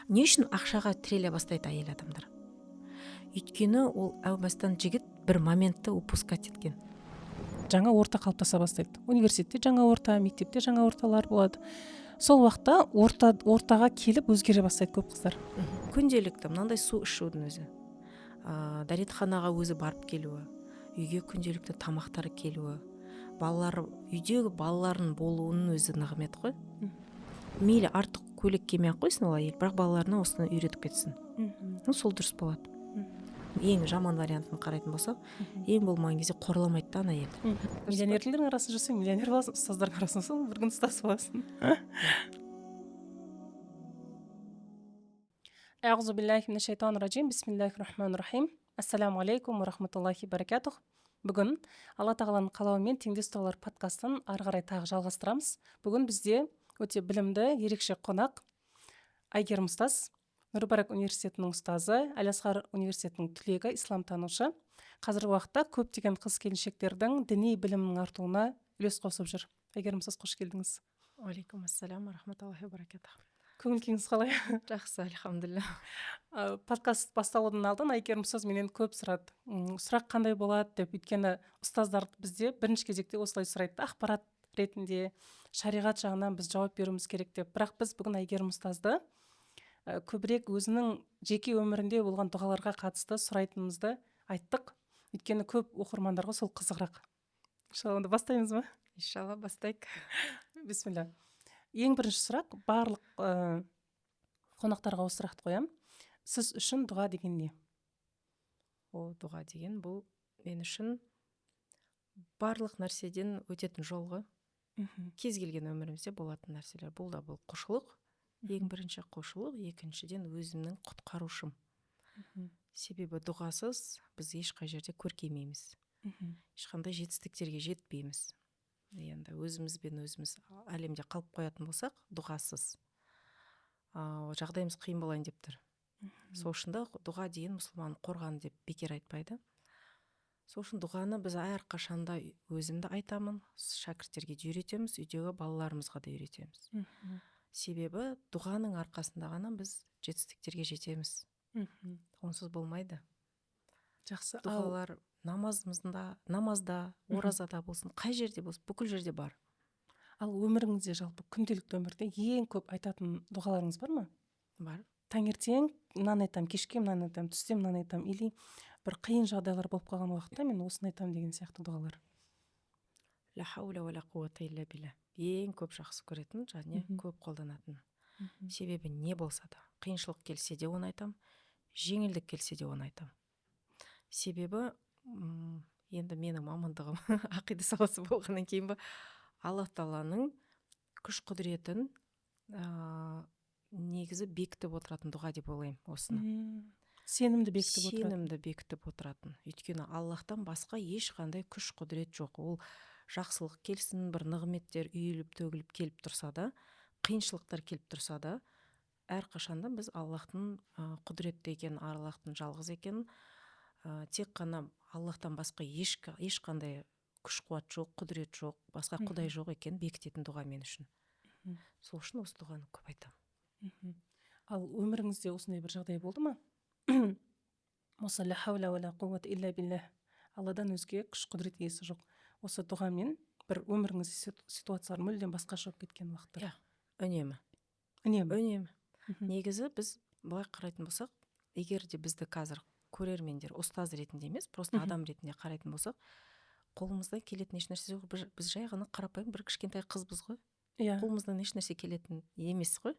Не үшін ақшаға тіреле бастайды әйел адамдар? Өйткені ол әу бастан жігіт бір моментті упускать еткен. Жаңа орта қалыптаса бастайды. Университетте жаңа орта, мектепте жаңа орталар болады. Сол уақытта ортаға келіп өзгере бастайды көп қыздар. Күнделікті мынандай су ішудің өзі, дәретханаға өзі барып келуі, үйге күнделікті тамақтар келуі, балалар, үйдегі балалардың болуының өзі нығмет қой. Мейлі артық көйлек кимей ақ қойсын ол әйел, бірақ балаларына осыны үйретіп кетсін. Ну, сол дұрыс болады. Ең жаман вариантын қарайтын болсақ, ең болмаған кезде қорламайды да ана әйелді. Миллионерлердің арасында жүрсең миллионер боласың, ұстаздардың арасында болсаң бір күн ұстаз боласың. Әғузу биллахи минаш шайтанир раджим. Бисмиллахир рахманир рахим. Ассаламу алейкум ва рахматуллахи баракатух. Бүгін Алла тағаланың қалауымен Теңдес тұлғалар подкастын ары қарай тағы жалғастырамыз. Бүгін бізде өте білімді, ерекше қонақ Әйгерім ұстаз, Нұр-Мүбарак университетінің ұстазы, Әл-Азхар университетінің түлегі, исламтанушы. Қазіргі уақытта көптеген қыз-келіншектердің діни білімінің артуына үлес қосып жүр. Әйгерім ұстаз, қош келдіңіз. Уалейкум ассалам ва рахматуллахи ва баракатух. Көңіл күйіңіз қалай? Жақсы, альхамдулилля. Подкаст басталудан алдын Әйгерім ұстаз менен көп сұрады. Сұрақ қандай болады деп, өйткені ұстаздар бізде бірінші кезекте осылай сұрайды, ақпарат ретінде, шариғат жағынан біз жауап беруіміз керек деп. Бірақ біз бүгін Әйгерім ұстазды көбірек өзінің жеке өмірінде болған дұғаларға қатысты сұрайтынымызды айттық. Өйткені көп оқырмандарға сол қызығырақ. Иншалла, онда бастаймыз ба? Иншалла, бастайық. Бисмилля. Ең бірінші сұрақ, барлық қонақтарға осы сұрақты қоямын. Сіз үшін дұға деген не? О, дұға деген бұл мен үшін барлық нәрседен өтетін жол ғой. Кез келген өмірімізде болатын нәрселер. Бұл да бұл құлшылық. Ең бірінші құлшылық, екіншіден өзімнің құтқарушым. Себебі дұғасыз біз ешқай жерде көркеймейміз. Ешқандай жетістіктерге жетпейміз. Енді өзімізбен өзіміз әлемде қалып қоятын болсақ, дұғасыз жағдайымыз қиын болайын деп тұр. Сол үшін де дұға деген мұсылман қорғаны деп бекер айтпайды. Сол үшін дұғаны біз әрқашанда өзімді айтамын, шәкірттерге де үйретеміз, үйдегі балаларымызға да үйретеміз. Себебі дұғаның арқасында ғана біз жетістіктерге жетеміз. Онсыз болмайды. Жақсы. Дұғалар намазымызда, намазда, оразада болсын, қай жерде болсын, бүкіл жерде бар. Ал өміріңізде, жалпы күнделікті өмірде ең көп айтатын дұғаларыңыз бар ма? Бар. Таңертең мынаны айтамын, кешке мынаны айтамын, түсте мынаны айтамын, или бір қиын жағдайлар болып қалған уақытта мен осыны айтамын деген сияқты дұғалар. Ла хаула уа ла қуата илля билла. Ең көп жақсы көретін және көп қолданатын. Себебі не болса да, қиыншылық келсе де оны айтам, жеңілдік келсе де оны айтам. Себебі енді менің мамандығым ақида саласы болғаннан кейін ба, Алла тағаланың күш құдіретін негізі бекітіп отыратын дұға деп ойлаймын осыны. Сенімді бекітіп отыратын. Сенімді бекітіп отыратын. Өйткені Аллахтан басқа ешқандай күш құдірет жоқ. Ол жақсылық келсін, бір нығметтер үйіліп төгіліп келіп тұрса да, қиыншылықтар келіп тұрса да, әрқашанда біз Аллахтың құдіретті екенін, Аллахтың жалғыз екенін, тек қана Аллахтан басқа ешқандай күш қуат жоқ, құдірет жоқ, басқа құдай жоқ екенін бекітетін дұға мен үшін. Сол үшін осы дұғаны көп айтамын. Ал өміріңізде осындай бір жағдай болды ма? Осы ла хаула уа ла қуата илля биллах, Алладан өзге күш құдірет иесі жоқ. Осы дұғамен бір өміріңізде ситуациялар мүлдем басқаша болып кеткен уақыттар. Иә, үнемі. Үнемі. Үнемі. Негізі біз былай қарайтын болсақ, егер де бізді қазір көрермендер ұстаз ретінде емес, просто адам ретінде қарайтын болсақ, қолымыздан келетін ешнәрсе жоқ. Біз жай ғана қарапайым бір кішкентай қызбыз ғой. Иә. Қолымыздан ешнәрсе келетін емес қой.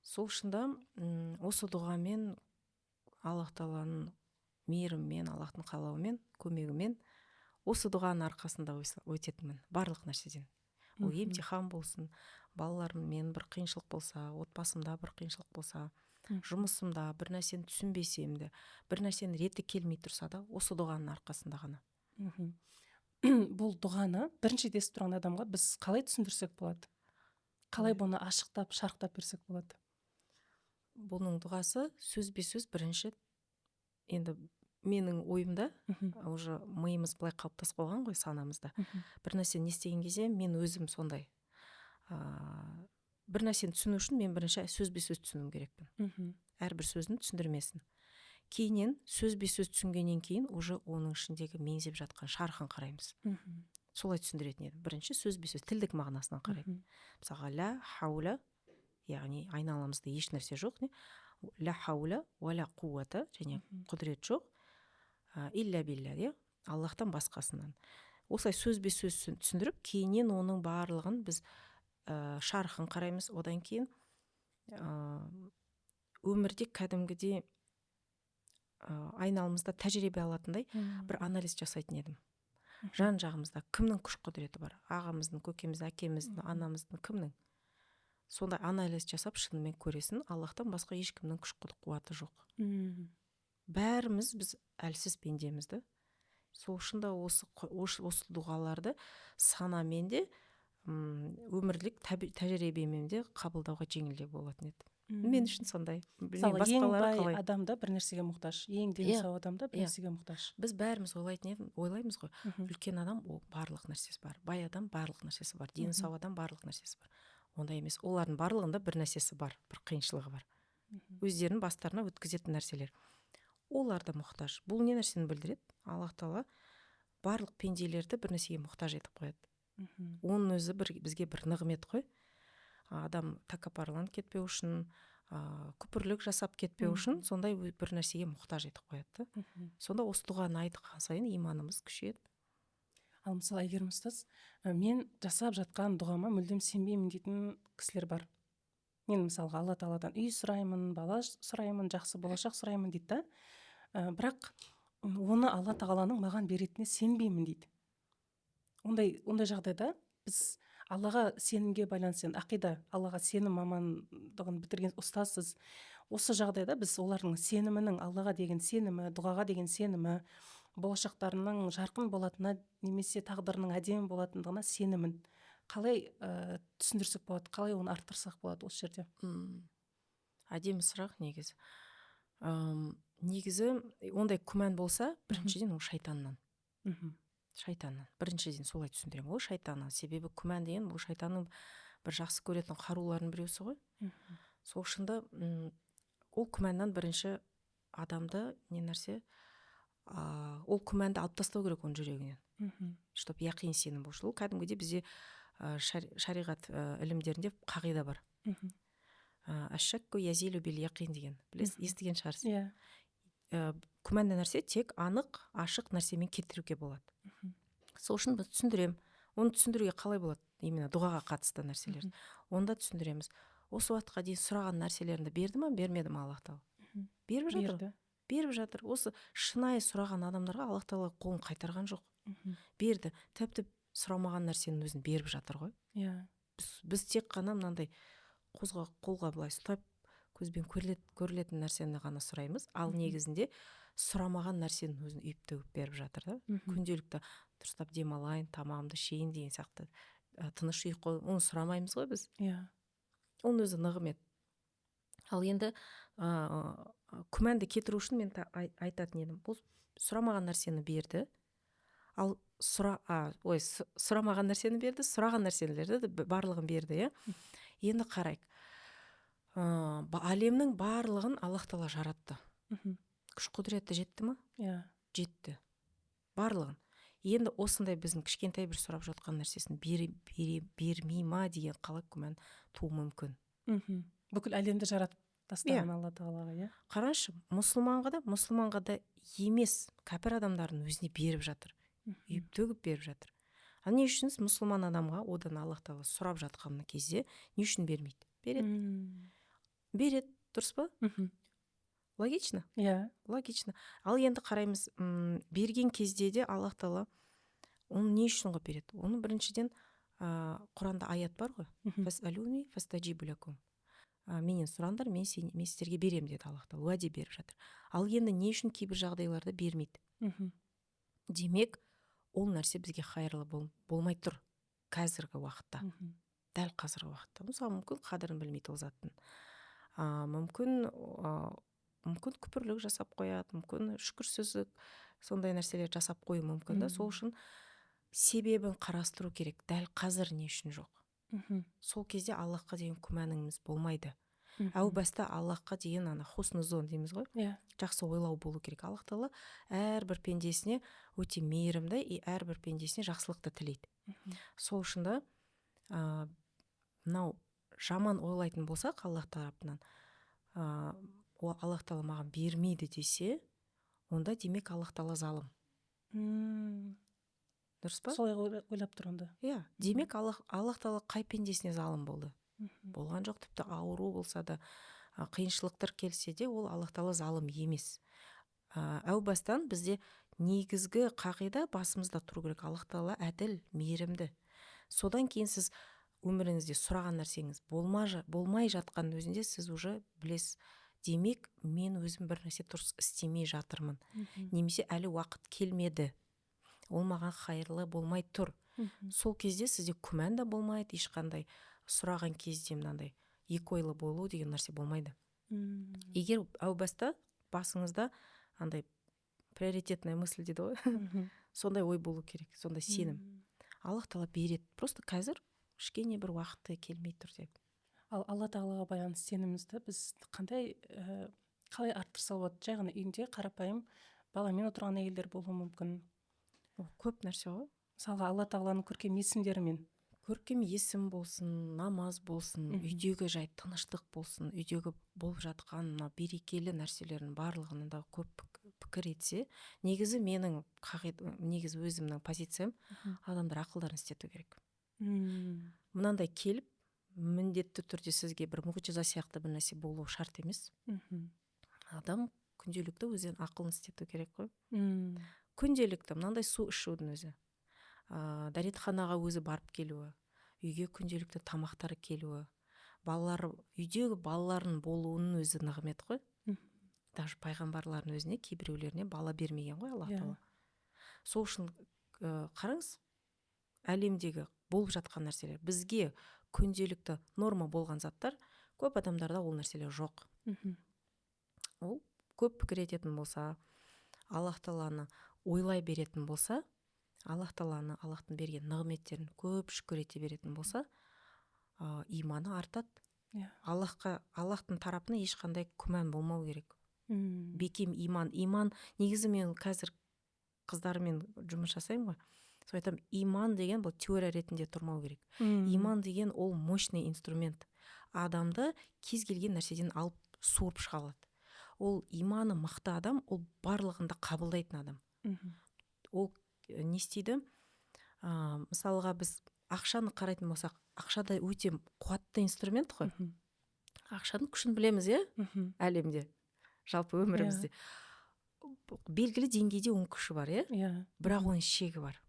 Сол үшін де осы дұғамен Аллах тағаланың мейірімімен, Аллахтың қалауымен, көмегімен осы дұғаның арқасында өтетінмін барлық нәрседен. Ол емтихан болсын, балаларыммен бір қиыншылық болса, отбасымда бір қиыншылық болса, жұмысымда бір нәрсені түсінбесем де, бір нәрсенің реті келмей тұрса да, осы дұғаның арқасында ғана. Бұл дұғаны бірінші рет естіп тұрған адамға біз қалай түсіндірсек болады? Қалай бұны ашықтап, шарықтап берсек болады? Бұның дұғасы сөзбе-сөз бірінші, енді менің ойымда, уже миымыз былай қалыптасып қойған ғой санамызда. Бір нәрсе не істеген кезде мен өзім сондай. Бір нәрсені түсіну үшін мен бірінші сөзбе сөз түсінуім керекпін. Әрбір сөздің түсіндірмесін. Кейіннен сөзбе сөз түсінгеннен кейін уже оның ішіндегі меңзеп жатқан шархын қараймыз. Солай түсіндіретін едім. Бірінші сөзбе сөз тілдік мағынасынан қараймын. Мысалға, ля хаула, яғни айналамызда еш нәрсе жоқ, не? Ля хаула уа ля қуата, және құдірет жоқ, илля билля, иә, Аллахтан басқасынан. Осылай сөзбе сөз түсіндіріп, кейіннен оның барлығын біз шархын қараймыз. Одан кейін өмірде кәдімгідей айналамызда тәжірибе алатындай бір анализ жасайтын едім. Жан жағымызда кімнің күш құдіреті бар? Ағамыздың, көкеміздің, әкеміздің, анамыздың, кімнің? Сондай анализ жасап, шынымен көресің, Аллахтан басқа ешкімнің күш қуаты жоқ. Бәріміз біз әлсіз пендеміз да. Сол үшін да осы дұғаларды санамен де, өмірлік тәжірибемен де қабылдауға жеңілдеу болатын еді. Мен үшін сондай. Мысалы, ең бай адам да бір нәрсеге мұқтаж, ең дені сау адам да бір нәрсеге мұқтаж. Біз бәріміз ойлаймыз ғой. Үлкен адам ол барлық нәрсесі бар, бай адам барлық нәрсесі бар, дені сау адам барлық нәрсесі бар. Ондай емес. Олардың барлығында бір нәрсесі бар, бір қиыншылығы бар. Өздерінің бастарына өткізетін нәрселер. Олар да мұқтаж. Бұл не нәрсені білдіреді? Аллах тағала барлық пенделерді бір нәрсеге мұқтаж етіп қояды. Оның өзі бізге бір нығмет қой. Адам тәкаппарланып кетпеу үшін, күпірлік жасап кетпеу үшін сондай бір нәрсеге мұқтаж етіп қояды. Сонда осы дұғаны айтқан сайын иманымыз күшейеді. Ал мысалы, Әйгерім ұстаз, мен жасап жатқан дұғама мүлдем сенбеймін дейтін кісілер бар. Мен мысалға Алла тағаладан үй сұраймын, бала сұраймын, жақсы болашақ сұраймын дейді да. Бірақ оны Алла тағаланың маған беретініне сенбеймін дейді. Ондай жағдайда біз Аллаға сенімге байланысты, ақида, Аллаға сенім мамандығын бітірген ұстазсыз. Осы жағдайда біз олардың сенімінің, Аллаға деген сенімі, дұғаға деген сенімі, болашақтарының жарқын болатынына немесе тағдырының әдемі болатындығына сенімін қалай түсіндірсек болады, қалай оны арттырсақ болады осы жерде? Әдемі сұрақ негізі. Негізі ондай күмән болса, біріншіден ол шайтаннан. Шайтаннан. Біріншіден солай түсіндіремін. Ол шайтаннан. Себебі күмән деген бұл шайтанның бір жақсы көретін қаруларының біреусі ғой. Сол үшін де ол күмәннан бірінші адамды не нәрсе, ол күмәнді алып тастау керек оның жүрегінен. Чтоб яқин сенім болсын. Ол кәдімгідей бізде шариғат ілімдерінде қағида бар. Әш-шакку язилу бил яқин деген. Білесіз, естіген шығарсыз. Иә. Күмәнді нәрсе тек анық, ашық нәрсемен кетіруге болады. Сол үшін біз түсіндірем. Оны түсіндіруге қалай болады? Именно дұғаға қатысты нәрселерді. Онда түсіндіреміз. Осы уақытқа дейін сұраған нәрселеріңді берді ма, бермеді ма Аллах тағала? Беріп жатыр. Беріп жатыр. Осы шынайы сұраған адамдарға Аллах тағала қолын қайтарған жоқ. Берді. Тіпті сұрамаған нәрсенің өзін беріп жатыр ғой. Иә. Біз тек қана мынандай қолға былай ұстап көзбен көрілетін нәрсені ғана сұраймыз. Ал негізінде сұрамаған нәрсенің өзін үйіп төгіп беріп жатыр да. Күнделікті дұрыстап демалайын, тамағымды ішейін деген сияқты, тыныш ұйқы, оны сұрамаймыз ғой біз. Иә. Оның өзі нығмет. Ал енді күмәнді кетіру үшін мен айтатын едім. Бұл сұрамаған нәрсені берді. Ал сұрамаған нәрсені берді, сұраған нәрселерді барлығын берді, иә. Енді қарайық. Әлемнің барлығын Аллах тағала жаратты. Күш құдіреті жетті ма? Иә. Жетті. Барлығын. Енді осындай біздің кішкентай бір сұрап жатқан нәрсесін бермей ма деген қалай күмән туу мүмкін. Бүкіл әлемді жаратып тастаған Алла тағалаға, иә. Қарашы, мұсылманға да емес, кәпір адамдардың өзіне беріп жатыр. Үйіп төгіп беріп жатыр. Ал не үшін мұсылман адамға одан Аллах тағала сұрап жатқан кезде не үшін бермейді? Береді. Береді, дұрыс па? Логично? Иә. Логично. Ал енді қараймыз, берген кезде де Аллах тағала оны не үшін қылып береді? Оны біріншіден Құранда аят бар ғой. Фасалуни фастажибу лакум. Менен сұраңдар, мен сіздерге берем деді Аллах тағала. Уәде беріп жатыр. Ал енді не үшін кейбір жағдайларда бермейді? Демек, ол нәрсе бізге хайырлы болмай тұр қазіргі уақытта. Дәл қазіргі уақытта. Мысалы, мүмкін қадірін білмейді ол заттың. Мүмкін күпірлік жасап қояды, мүмкін шүкірсіздік, сондай нәрселер жасап қою мүмкін да. Сол үшін себебін қарастыру керек. Дәл қазір не үшін жоқ? Сол кезде Аллахқа деген күмәніңіз болмайды. Әу баста Аллахқа деген ана хуснузон дейміз ғой, жақсы ойлау болу керек. Аллах тағала әрбір пендесіне өте мейірімді и әрбір пендесіне жақсылықты тілейді. Сол үшін да мынау жаман ойлайтын болсақ Аллах тарапынан, Аллах тағала маған бермейді десе, онда демек Аллах тағала залым. Дұрыс па? Солай ойлап тұр онда. Иә, демек Аллах тағала қай пендесіне залым болды? Болған жоқ, тіпті ауру болса да, қиыншылықтар келсе де, ол Аллах тағала залым емес. Әу бастан бізде негізгі қағида басымызда тұру керек. Аллах тағала әділ, мейірімді. Содан кейін сіз өміріңізде сұраған нәрсеңіз болмай жатқан өзінде сіз уже білесіз, демек мен өзім бір нәрсе дұрыс істемей жатырмын. Немесе әлі уақыт келмеді, ол маған хайырлы болмай тұр. Сол кезде сізде күмән да болмайды, ешқандай сұраған кезде мынандай екі ойлы болу деген нәрсе болмайды. Егер әу баста басыңызда андай приоритетная мысль дейді ғой, сондай ой болу керек, сондай сенім. Аллах тағала береді, просто қазір кішкене бір уақыты келмей тұр деп. Ал Алла тағалаға байланысты сенімімізді біз қандай қалай арттырса болады? Жай ғана үйінде қарапайым баламен отырған әйелдер болуы мүмкін. Көп нәрсе ғой. Мысалға, Алла тағаланың көркем есімдерімен. Көркем есім болсын, намаз болсын, үйдегі жай тыныштық болсын, үйдегі болып жатқан мына берекелі нәрселердің барлығына да көп пікір етсе, негізі менің негізі өзімнің позициям, адамдар ақылдарын істету керек. Мынандай келіп, міндетті түрде сізге бір мұғжиза сияқты бір нәрсе болуы шарт емес. Адам күнделікті өзінің ақылын істету керек қой. Күнделікті мынандай су ішудің өзі, дәретханаға өзі барып келуі, үйге күнделікті тамақтары келуі, балалар, үйдегі балалардың болуының өзі нығмет қой. Даже пайғамбарлардың өзіне кейбіреулеріне бала бермеген ғой Аллах тағала. Сол үшін қараңыз, әлемдегі болып жатқан нәрселер, бізге күнделікті норма болған заттар, көп адамдарда ол нәрселер жоқ. Ол көп пікір ететін болса, Аллах тағаланы ойлай беретін болса, Аллах тағаланы, Аллахтың берген нығметтерін көп шүкір ете беретін болса, иманы артады. Аллахқа, Аллахтың тарапына ешқандай күмән болмау керек. Бекем иман. Иман, негізі мен қазір қыздармен жұмыс жасаймын ғой. Сол айтамын, иман деген бұл теория ретінде тұрмау керек. Иман деген ол мощный инструмент. Адамды кез келген нәрседен алып суырып шыға алады. Ол иманы мықты адам, ол барлығында қабылдайтын адам. Ол не істейді? Мысалға біз ақшаны қарайтын болсақ, ақша да өте қуатты инструмент қой. Ақшаның күшін білеміз, иә? Әлемде, жалпы өмірімізде. Белгілі деңгейде оның күші бар, иә? Бірақ оның шегі бар.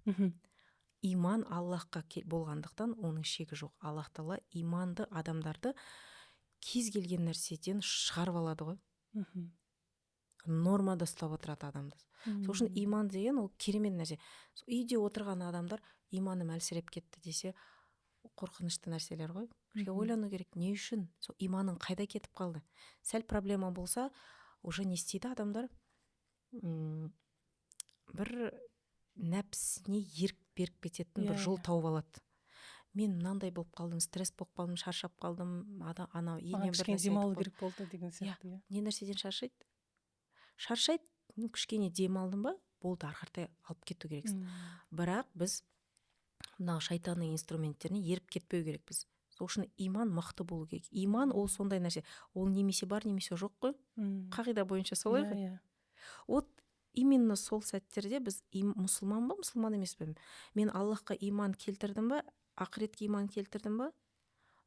Иман Аллахқа болғандықтан оның шегі жоқ. Аллах тағала иманды адамдарды кез келген нәрседен шығарып алады ғой. Нормада ұстап отырады адамды. Сол үшін иман деген ол керемет нәрсе. Үйде отырған адамдар иманым әлсіреп кетті десе, қорқынышты нәрселер ғой. Кішкене ойлану керек, не үшін? Сол иманың қайда кетіп қалды? Сәл проблема болса, уже не істейді адамдар? Бір нәпсіне ерік беріп кететін бір жол тауып алады. Мен мынандай болып қалдым, стресс болып қалдым, шаршап қалдым, анау енем бір нәрсе демалу керек болды деген сияқты. Не нәрседен шаршайды? Шаршайды, кішкене демалдым ба, болды, ары қаратай алып кету керексің. Бірақ біз мынау шайтанның инструменттеріне еріп кетпеу керекпіз. Сол үшін иман мықты болу керек. Иман ол сондай нәрсе. Ол немесе бар, немесе жоқ қой. Қағида бойынша солай ғой. Вот именно сол сәттерде біз мұсылман ба, мұсылман емес пе? Мен Аллахқа иман келтірдім ба, ақыретке иман келтірдім ба?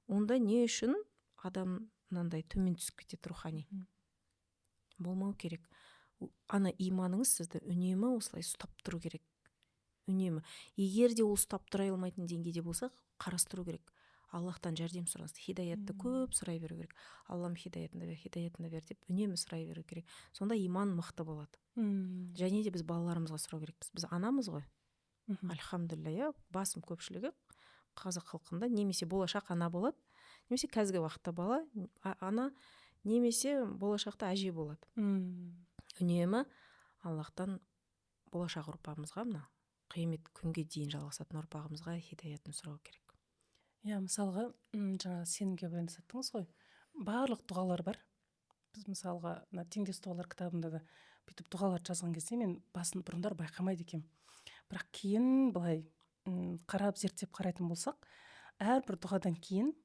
Онда не үшін адам мынандай төмен түсіп кетеді рухани? Болмау керек. Ана иманыңыз сізді үнемі осылай ұстап тұру керек. Үнемі. Егер де ол ұстап тұра алмайтын деңгейде болса, қарастыру керек. Аллахтан жәрдем сұраңыз. Хидаятты көп сұрай беру керек. Аллам хидаятында бер, хидаятында бер деп үнемі сұрай беру керек. Сонда иман мықты болады. Және де біз балаларымызға сұрау керекпіз. Біз анамыз ғой. Альхамдулилля, иә, басым көпшілігі қазақ халқында немесе болашақ ана болады, немесе қазіргі уақытта бала ана, немесе болашақта әже болады. Үнемі Аллахтан болашақ ұрпағымызға, мына қиямет күнге дейін жалғасатын ұрпағымызға хидаятын сұрау керек. Иә, мысалға, жаңа сенімге байланысты айттыңыз ғой, барлық дұғалар бар. Біз мысалға мына теңдес дұғалар кітабында да бүйтіп дұғалар жазған кезде мен басын бұрындар байқамайды екенмін. Бірақ кейін былай қарап, зерттеп қарайтын болсақ, әрбір дұғадан кейін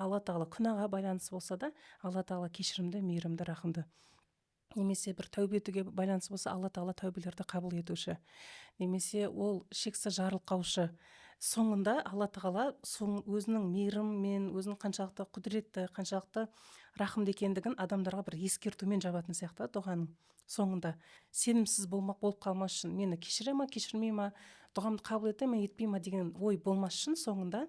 Алла тағала күнәға байланысты болса да, Алла тағала кешірімді, мейірімді, рахымды. Немесе бір тәубе етуге байланысты болса, Алла тағала тәубелерді қабыл етуші. Немесе ол шексіз жарылқаушы. Соңында Алла тағала өзінің мейірімімен, өзінің қаншалықты құдіретті, қаншалықты рахымды екендігін адамдарға бір ескертумен жабатын сияқты дұғаның соңында. Сенімсіз болып қалмас үшін, мені кешіре ма, кешірмей ма, дұғамды қабыл ете ме, етпей ма деген ой болмас үшін соңында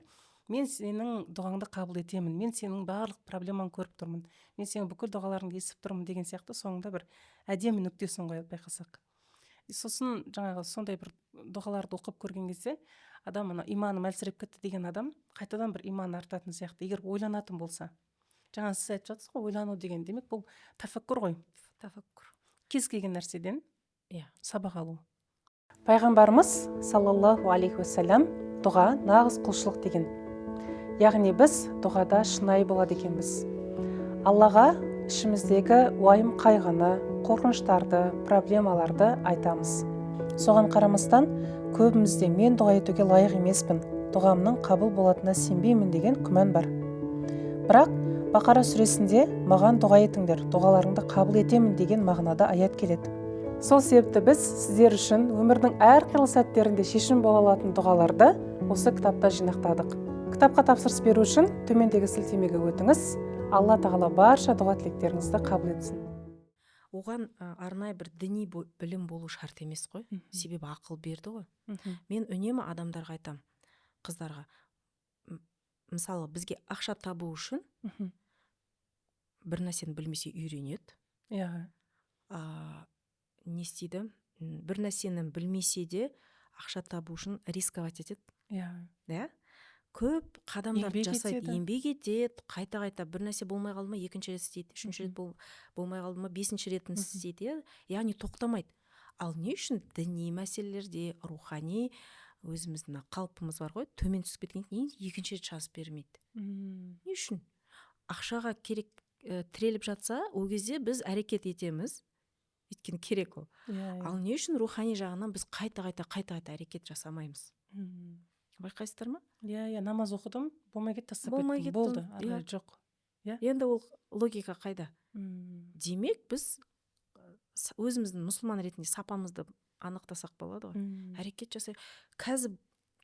мен сенің дұғаңды қабыл етемін, мен сенің барлық проблемаңды көріп тұрмын, мен сенің бүкіл дұғаларыңды естіп тұрмын деген сияқты соңында бір әдемі нүктесін қояды, байқасақ. Сосын жаңағы сондай бір дұғаларды оқып көрген кезде адам ана иманым әлсіреп кетті деген адам қайтадан бір иманы артатын сияқты, егер ойланатын болса. Жаңа сіз айтып жатсыз ғой, ойлану деген, демек бұл тафаккур ғой. Тафаккур. Кез келген нәрседен иә сабақ алу. Пайғамбарымыз саллаллаху алейхи уассалам дұға нағыз құлшылық деген. Яғни біз дұғада шынайы болады екенбіз. Аллаға ішіміздегі уайым қайғыны, қорқыныштарды, проблемаларды айтамыз. Соған қарамастан көбімізде мен дұға етуге лайық емеспін, дұғамның қабыл болатынына сенбеймін деген күмән бар. Бірақ Бақара сүресінде маған дұға етіңдер, дұғаларыңды қабыл етемін деген мағынада аят келеді. Сол себепті біз сіздер үшін өмірдің әрқилы сәттерінде шешім бола алатын дұғаларды осы кітапта жинақтадық. Кітапқа тапсырыс беру үшін төмендегі сілтемеге өтіңіз. Алла тағала барша дұға тілектеріңізді қабыл етсін. Оған арнайы бір діни білім болу шарт емес қой. Себебі ақыл берді ғой. Мен үнемі адамдарға айтам, қыздарға. Мысалы, бізге ақша табу үшін бір нәрсені білмесе үйренеді. Иә. Не істейді? Бір нәрсені білмесе де ақша табу үшін рисковать етеді. Иә. Да? Көп қадамдар жасайды, еңбек етеді, қайта-қайта бір нәрсе болмай қалды ма, екінші рет істейді, үшінші рет болмай қалды ма, бесінші ретін істейді, яғни тоқтамайды. Ал не үшін діни мәселелерде, рухани өзіміздің қалпымыз бар ғой, төмен түсіп кеткеннен кейін екінші рет шанс бермейді? Не үшін? Ақшаға керек тіреліп жатса, ол кезде біз әрекет етеміз, өйткені керек ол. Ал не үшін рухани жағынан біз қайта-қайта әрекет жасамаймыз? Байқайсыздар ма? Иә, намаз оқыдым, болмай кетті, тастап кеттім, болды, ары қарай жоқ. Иә. Енді ол логика қайда? Демек, біз өзіміздің мұсылман ретінде сапамызды анықтасақ болады ғой. Әрекет жасай. Қазір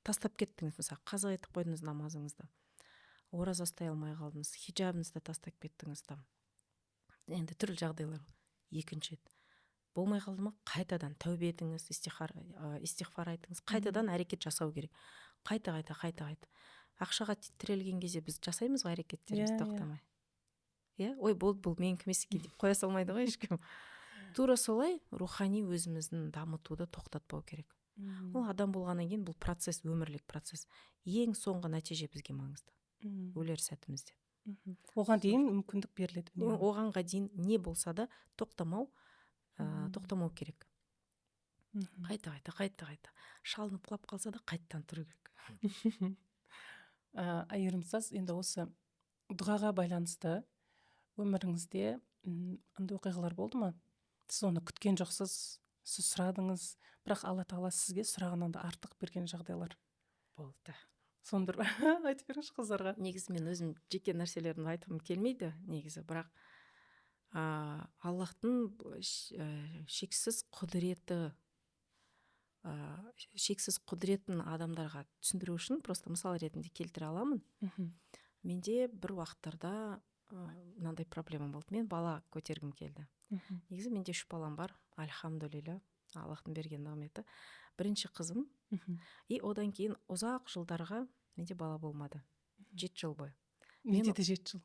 тастап кеттіңіз, мысалы, қаза етіп қойдыңыз намазыңызды. Ораза ұстай алмай қалдыңыз, хиджабыңызды тастап кеттіңіз там. Енді түрлі жағдайлар. Екінші рет. Болмай қалды ма? Қайтадан тәубе етіңіз, истиғфар айтыңыз, қайтадан әрекет жасау керек. Қайта-қайта, қайта-қайта. Ақшаға тірелген кезде біз жасаймыз ғой әрекеттерімізді тоқтамай. Иә, ой, болды, бұл менікі емес екен деп қоя салмайды ғой ешкім. Тура солай рухани өзіміздің дамытуды тоқтатпау керек. Ол адам болғаннан кейін бұл процесс, өмірлік процесс. Ең соңғы нәтиже бізге маңызды. Өлер сәтімізде. Оған дейін мүмкіндік беріледі. Оғанға дейін не болса да тоқтамау керек. Қайта-қайта, қайта-қайта. Шалынып құлап қалса да қайтадан тұру керек. Әйгерім ұстаз, енді осы дұғаға байланысты өміріңізде андай оқиғалар болды ма? Сіз оны күткен жоқсыз, сіз сұрадыңыз, бірақ Алла тағала сізге сұрағаннан да артық берген жағдайлар болды. Соны бір айтып беріңізші қыздарға. Негізі мен өзім жеке нәрселерімді айтқым келмейді негізі, бірақ Аллахтың шексіз құдіреті, шексіз құдіретін адамдарға түсіндіру үшін просто мысал ретінде келтіре аламын. Менде бір уақыттарда мынандай проблема болды. Мен бала көтергім келді. Негізі менде 3 балам бар, альхамдулилля, Аллахтың берген нығметі. Бірінші қызым, и одан кейін ұзақ жылдарға менде бала болмады. 7 жыл бойы. Менде де 7 жыл.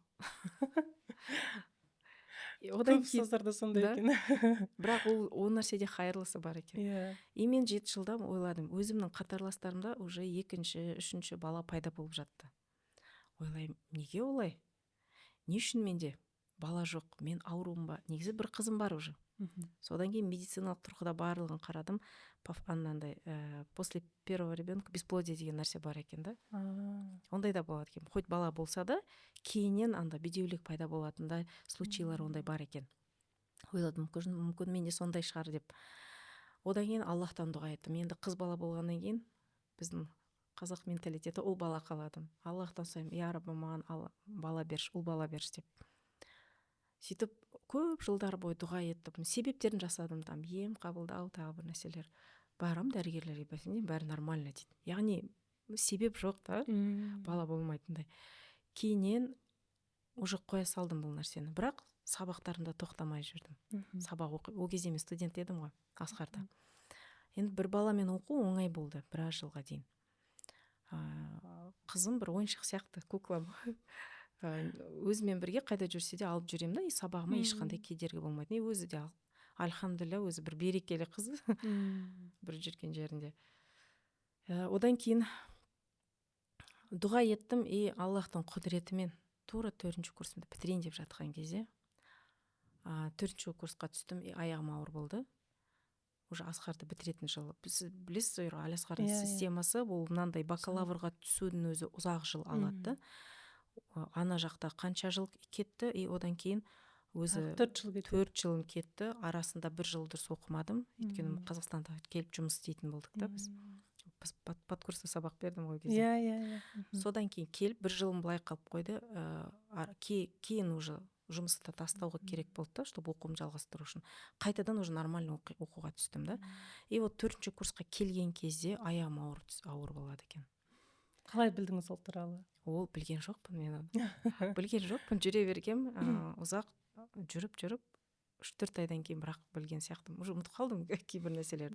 Одан кейін ұстаздарда сондай екен. Бірақ ол нәрседе хайырлысы бар екен. И мен 7 жылда ойладым, өзімнің қатарластарымда уже 2-ші, 3-ші бала пайда болып жатты. Ойлаймын, неге олай? Не үшін менде бала жоқ? Мен ауруым ба? Негізі бір қызым бар уже. Содан кейін медициналық тұрғыда барлығын қарадым. Анандай после первого ребенка бесплодие деген нәрсе бар екен да. Ондай да болады екен. Хоть бала болса да, кейіннен анда бедеулік пайда болатындай случайлар ондай бар екен. Ойладым, мүмкін менде сондай шығар деп. Одан кейін Аллахтан дұға еттім. Енді қыз бала болғаннан кейін біздің қазақ менталитеті ұл бала қаладым. Аллахтан сұраймын, я Раббым, маған бала берші, ұл бала берші деп. Сөйтіп көп жылдар бойы дұға еттім, себептерін жасадым, там ем қабылдау, тағы бір нәрселер. Барам дәрігерлерге, бәрі нормально дейді. Яғни себеп жоқ та, бала болмайтындай. Кейіннен уже қоя салдым бұл нәрсені, бірақ сабақтарымда тоқтамай жүрдім. Сабақ оқи, ол кезде мен студент едім ғой, Асқарда. Енді бір баламен оқу оңай болды біраз жылға дейін. Қызым бір ойыншық сияқты, куклам. Өзімен бірге қайда жүрсе де алып жүремін да, и сабағыма ешқандай кедергі болмайтын. И өзі де альхамдулилля, өзі бір берекелі қыз бір жүрген жерінде. Одан кейін дұға еттім, и Аллахтың құдіретімен тура 4-ші курсымды бітірейін деп жатқан кезде 4-ші курсқа түстім, и аяғым ауыр болды. Уже Асқарды бітіретін жылы. Сіз білесіз ғой, Әл-Асқардың системасы ол мынандай, бакалаврға түсудің өзі ұзақ жыл алады да. Ана жақта қанша жыл кетті, и одан кейін өзі 4 жыл кетті. 4 жылым кетті. Арасында бір жыл дұрыс оқымадым, өйткені Қазақстанда келіп жұмыс істейтін болдық та біз. Подкурста сабақ бердім ғой кезде. Иә. Содан кейін келіп бір жылым былай қалып қойды. Кейін уже жұмысты тастауға керек болды да, чтобы оқуымды жалғастыру үшін. Қайтадан уже нормально оқуға түстім да. И вот 4-ші курсқа келген кезде аяғым ауыр болады екен. Қалай білдіңіз ол туралы? Ол білген жоқпын мен оны. Білген жоқпын, жүре бергем, ұзақ жүріп, 3-4 айдан кейін бірақ білген сияқтымын. Уже ұмытып қалдым кейбір нәрселерді.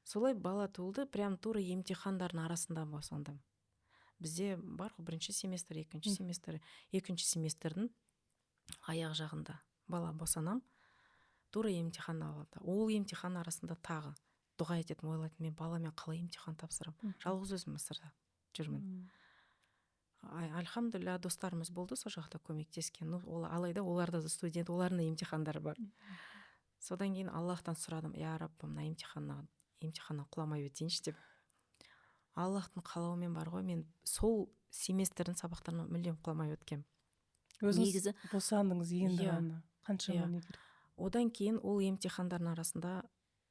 Солай бала туылды, прям тура емтихандардың арасында босандым. Бізде бар ғой бірінші семестр, екінші семестр, екінші семестрдің аяқ жағында бала босанам, тура емтихан алады. Ол емтихан арасында тағы дұға ететін, ойлайтын, мен баламен қалай емтихан тапсырамын? Жалғыз өзім Мысырда жүрмін. Альхамдулилля, достарымыз болды сол жақта көмектескен. Ну, ол, алайда оларда да студент, олардың да емтихандары бар. Содан кейін Аллахтан сұрадым, я Раббым, мына емтиханнан құламай өтейінші деп. Аллахтың қалауымен бар ғой, мен сол семестрдің сабақтарынан мүлдем құламай өткем. Өзіңіз Негізі босандыңыз енді ғана. Қаншама не керек. Одан кейін ол емтихандардың арасында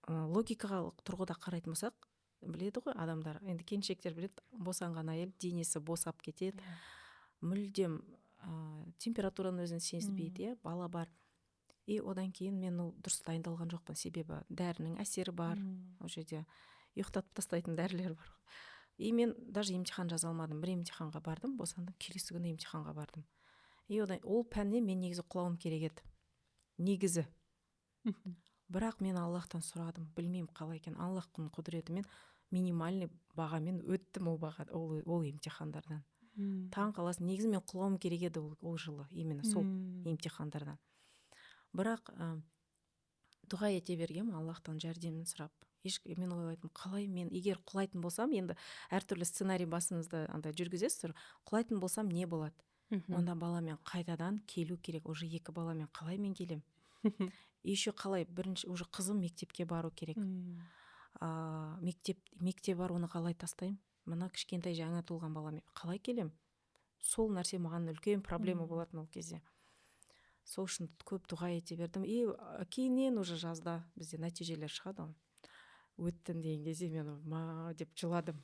логикалық тұрғыда қарайтын болсақ, біледі ғой адамдар, енді келіншектер біледі, босанған әйел денесі босап кетеді, мүлдем температураның өзін сезбейді, иә, бала бар. И одан кейін мен ол дұрыс дайындалған жоқпын, себебі дәрінің әсері бар, ол жерде ұйықтатып тастайтын дәрілер бар. И мен даже емтихан жаза алмадым. Бір емтиханға бардым, босандым, келесі күні емтиханға бардым. И одан ол пәннен мен негізі құлауым керек еді. Негізі. Бірақ мен Аллахтан сұрадым, білмеймін қалай екен, Аллахтың құдіретімен минимальный бағамен өттім ол баға, ол емтихандардан. Таң қаласың, негізі мен құлауым керек еді ол жылы, именно сол емтихандардан. Бірақ дұға ете бергем, Аллахтан жәрдемін сұрап. Мен ойлайтынмын, қалай мен егер құлайтын болсам, енді әртүрлі сценарий басыңызда андай жүргізесіздер, құлайтын болсам не болады? Онда баламен қайтадан келу керек, уже 2 баламен қалай мен келем? Еще қалай, бірінші уже қызым мектепке бару керек. Мектеп бар, оны қалай тастаймын? Мына кішкентай жаңа туылған баламен қалай келем? Сол нәрсе маған үлкен проблема болатын ол кезде. Сол үшін көп дұға ете бердім. И кейіннен уже жазда бізде нәтижелер шығады ғой. Өттім деген кезде мен ма деп жыладым.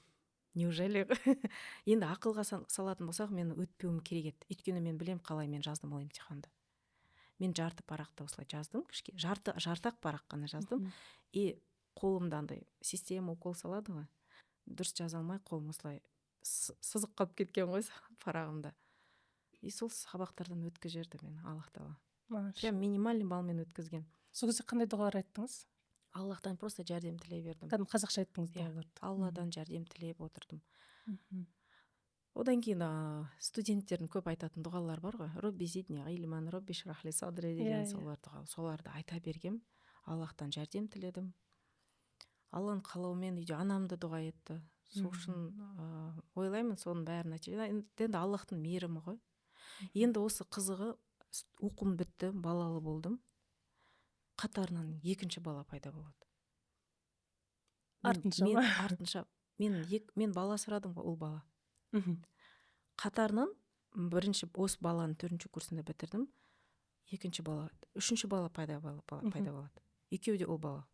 Неужели? Енді ақылға салатын болсақ, мен өтпеуім керек еді. Өйткені мен білем қалай мен жаздым ол емтиханды. Мен жарты парақты осылай жаздым, жарты-ақ парақ қана жаздым. И қолымда андай система укол салады ғой. Дұрыс жаза алмай қолым осылай сызық қалып кеткен ғой парағымда. И сол сабақтардан өткізіп жіберді мені Аллах тағала. Маша. Прям минимальный баллмен өткізген. Сол кезде қандай дұғалар айттыңыз? Аллахтан просто жәрдем тілей бердім. Кәдімгі қазақша айттыңыз Иә, дұғаларды. Алладан жәрдем тілеп отырдым. Одан кейін студенттердің көп айтатын дұғалар бар ғой. Робби зидни илман, робби шрах ли садри деген солар дұға. Соларды айта бергем. Аллахтан жәрдем тіледім. Алланың қалауымен үйде анам да дұға етті. Сол үшін, ойлаймын, соның бәрін нәтиже. Енді Аллахтың мейірімі ғой. Енді осы қызығы, оқуым бітті, балалы болдым. Қатарынан екінші бала пайда болады. Артынша ма? Артынша. Мен бала сұрадым ғой, ұл бала. Қатарынан бірінші осы баланы 4-ші курсында бітірдім. Екінші бала, үшінші бала пайда болады. Екеуі де ұл бала.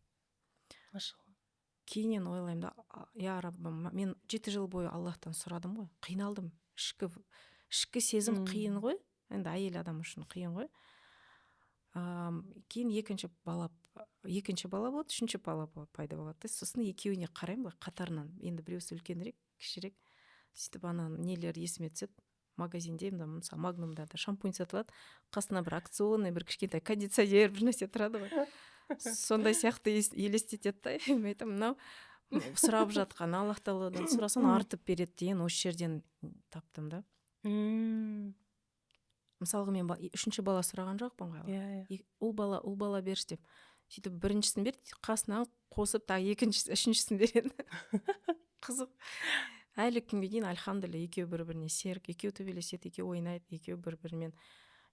Машалла. Кейіннен ойлаймын да, я Раббым, мен 7 жыл бойы Аллахтан сұрадым ғой, қиналдым. Ішкі сезім қиын ғой, енді әйел адам үшін қиын ғой. Кейін екінші бала болады, үшінші бала пайда болады. Сосын екеуіне қараймын ғой қатарынан. Енді біреусі үлкенірек, кішірек. Сөйтіп ана нелер есіме түседі. Магазинде, мысалы, Магнумда да шампунь сатылады, қасына бір акционный, бір кішкентай кондиционер, бір нәрсе тұрады ғой. Сондай сияқты елестетеді да. Мен айтамын, мынау сұрап жатқан Аллах тағаладан сұрасаң артып береді деген осы жерден таптым да. Мысалға, мен үшінші бала сұраған жоқпын ғой. Иә. Ұл бала берші деп. Сөйтіп біріншісін берді, қасынан қосып тағы екіншісін, үшіншісін береді. Қызық. Әлі күнге дейін альхамдулилля, екеуі бір-біріне серік, екеуі төбелеседі, екеуі ойнайды, екеуі бір-бірімен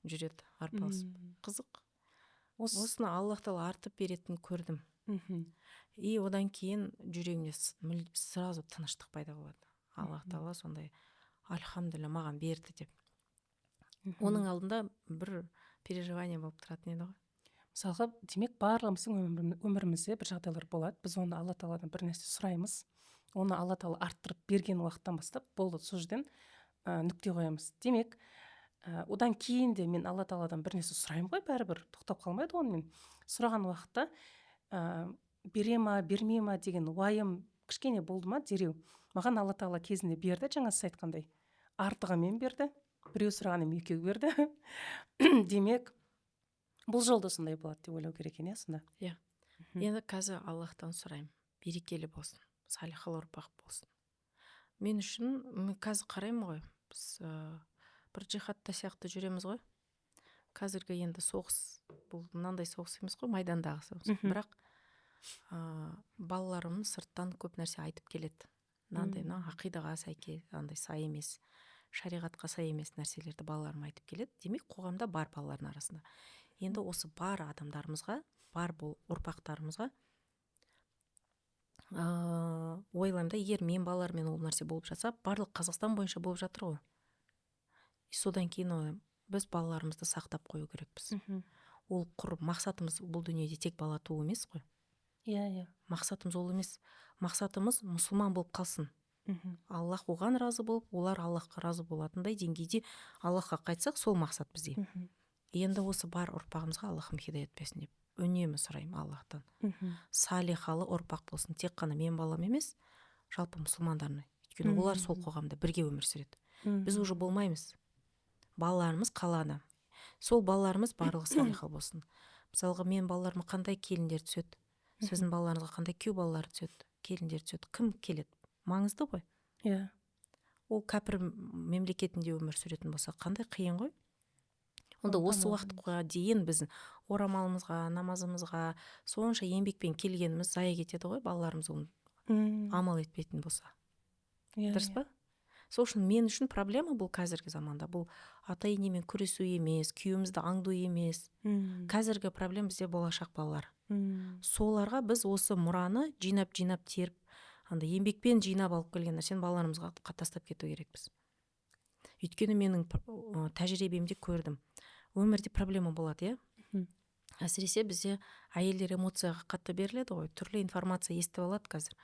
жүреді, арпалысып. Қызық. Осыны Аллах тағала артып беретінін көрдім. И одан кейін жүрегімде сразу тыныштық пайда болады. Аллах тағала сондай альхамдулилля маған берді деп. Оның алдында бір переживание болып тұратын еді ғой. Мысалға, демек барлығымыздың өмірімізде бір жағдайлар болады. Біз оны Алла тағаладан бір нәрсе сұраймыз. Оны Алла тағала арттырып берген уақыттан бастап болды, сол жерден нүкте қоямыз. Демек, одан кейін де мен Алла тағаладан бір нәрсе сұраймын ғой, бәрібір тоқтап қалмайды онымен. Сұраған уақытта бере ма, бермей ма деген уайым кішкене болды ма дереу. Маған Алла тағала кезінде берді, жаңа сіз айтқандай. Артығымен берді, біреу сұрағаным екеу берді. Демек, бұл жолда сондай болады деп ойлау керек екен, иә, сонда? Иә. Енді қазір Аллахтан сұраймын, берекелі болсын, салихалы ұрпақ болсын. Мен үшін, мен қазір қараймын ғой, біз бір джихадта сияқты жүреміз ғой. Қазіргі енді соғыс, бұл мынандай соғыс емес қой, майдандағы соғыс. Бірақ балаларым сырттан көп нәрсе айтып келеді. Мынандай, мына ақидаға сәйкес, андай сай емес, шариғатқа сай емес нәрселерді балаларым айтып келеді. Демек, қоғамда бар балалардың арасында. Енді осы бар адамдарымызға, бар бұл ұрпақтарымызға ойлаймын да, егер мен балалармен ол нәрсе болып жатса, барлық Қазақстан бойынша болып жатыр ғой. Содан кейін ойлаймын, біз балаларымызды сақтап қою керекпіз. Ол құр мақсатымыз бұл дүниеде тек бала туу емес қой. Иә, иә. Мақсатымыз ол емес. Мақсатымыз мұсылман болып қалсын. Аллах оған разы болып, олар Аллахқа разы болатындай деңгейде Аллахқа қайтсақ, сол мақсат бізде. Енді осы бар ұрпағымызға Аллахым хидаят берсін деп үнемі сұраймын Аллахтан. Салихалы ұрпақ болсын, тек қана мен балам емес, жалпы мұсылмандарына. Өйткені олар сол қоғамда бірге өмір сүреді. Біз уже болмаймыз. Балаларымыз қалады. Сол балаларымыз барлығы салиха болсын. Мысалға, мен балаларыма қандай келіндер түседі, сіздің балаларыңызға қандай күйеу балалары түседі, келіндер түседі, кім келеді? Маңызды ғой. Иә. Ол кәпір мемлекетінде өмір сүретін болса, қандай қиын ғой. Онда осы уақытқа дейін біздің орамалымызға, намазымызға сонша еңбекпен келгеніміз зая кетеді ғой, балаларымыз оны амал етпейтін болса. Дұрыс па? Сол үшін мен үшін проблема бұл қазіргі заманда. Бұл ата-енемен күресу емес, күйеуімізді аңду емес. Қазіргі проблема бізде болашақ балалар. Соларға біз осы мұраны жинап-жинап теріп, андай еңбекпен жинап алып келген нәрсені балаларымызға тастап кету керекпіз. Өйткені менің тәжірибемде көрдім. Өмірде проблема болады, иә? Әсіресе бізде әйелдер эмоцияға қатты беріледі ғой, түрлі информация естіп алады қазір.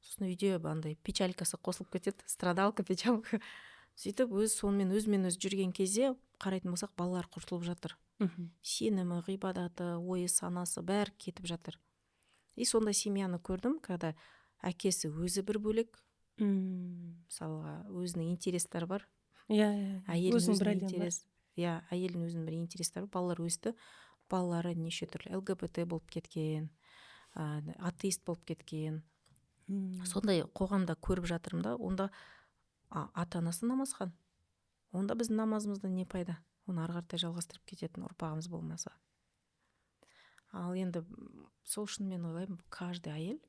Сосын үйде андай печалькасы қосылып кетеді, страдалка, печалка. Сөйтіп өз сонымен өзімен өзі жүрген кезде қарайтын болсақ, балалар құртылып жатыр. Сенімі, ғибадаты, ойы, санасы бәрі кетіп жатыр. И сондай семьяны көрдім, когда әкесі өзі бір бөлек, мысалға өзінің интерестері бар. Иә, иә. Әйелдің өзінің интерес, иә, әйелдің өзінің бір интерестері бар. Балалар өсті, балалары неше түрлі ЛГБТ болып кеткен, атеист болып кеткен. Сондай қоғамда көріп жатырмын да, онда ата-анасы намазхан. Онда біздің намазымыздан не пайда? Оны ары қаратай жалғастырып кететін ұрпағымыз болмаса. Ал енді сол үшін мен ойлаймын, каждый әйел,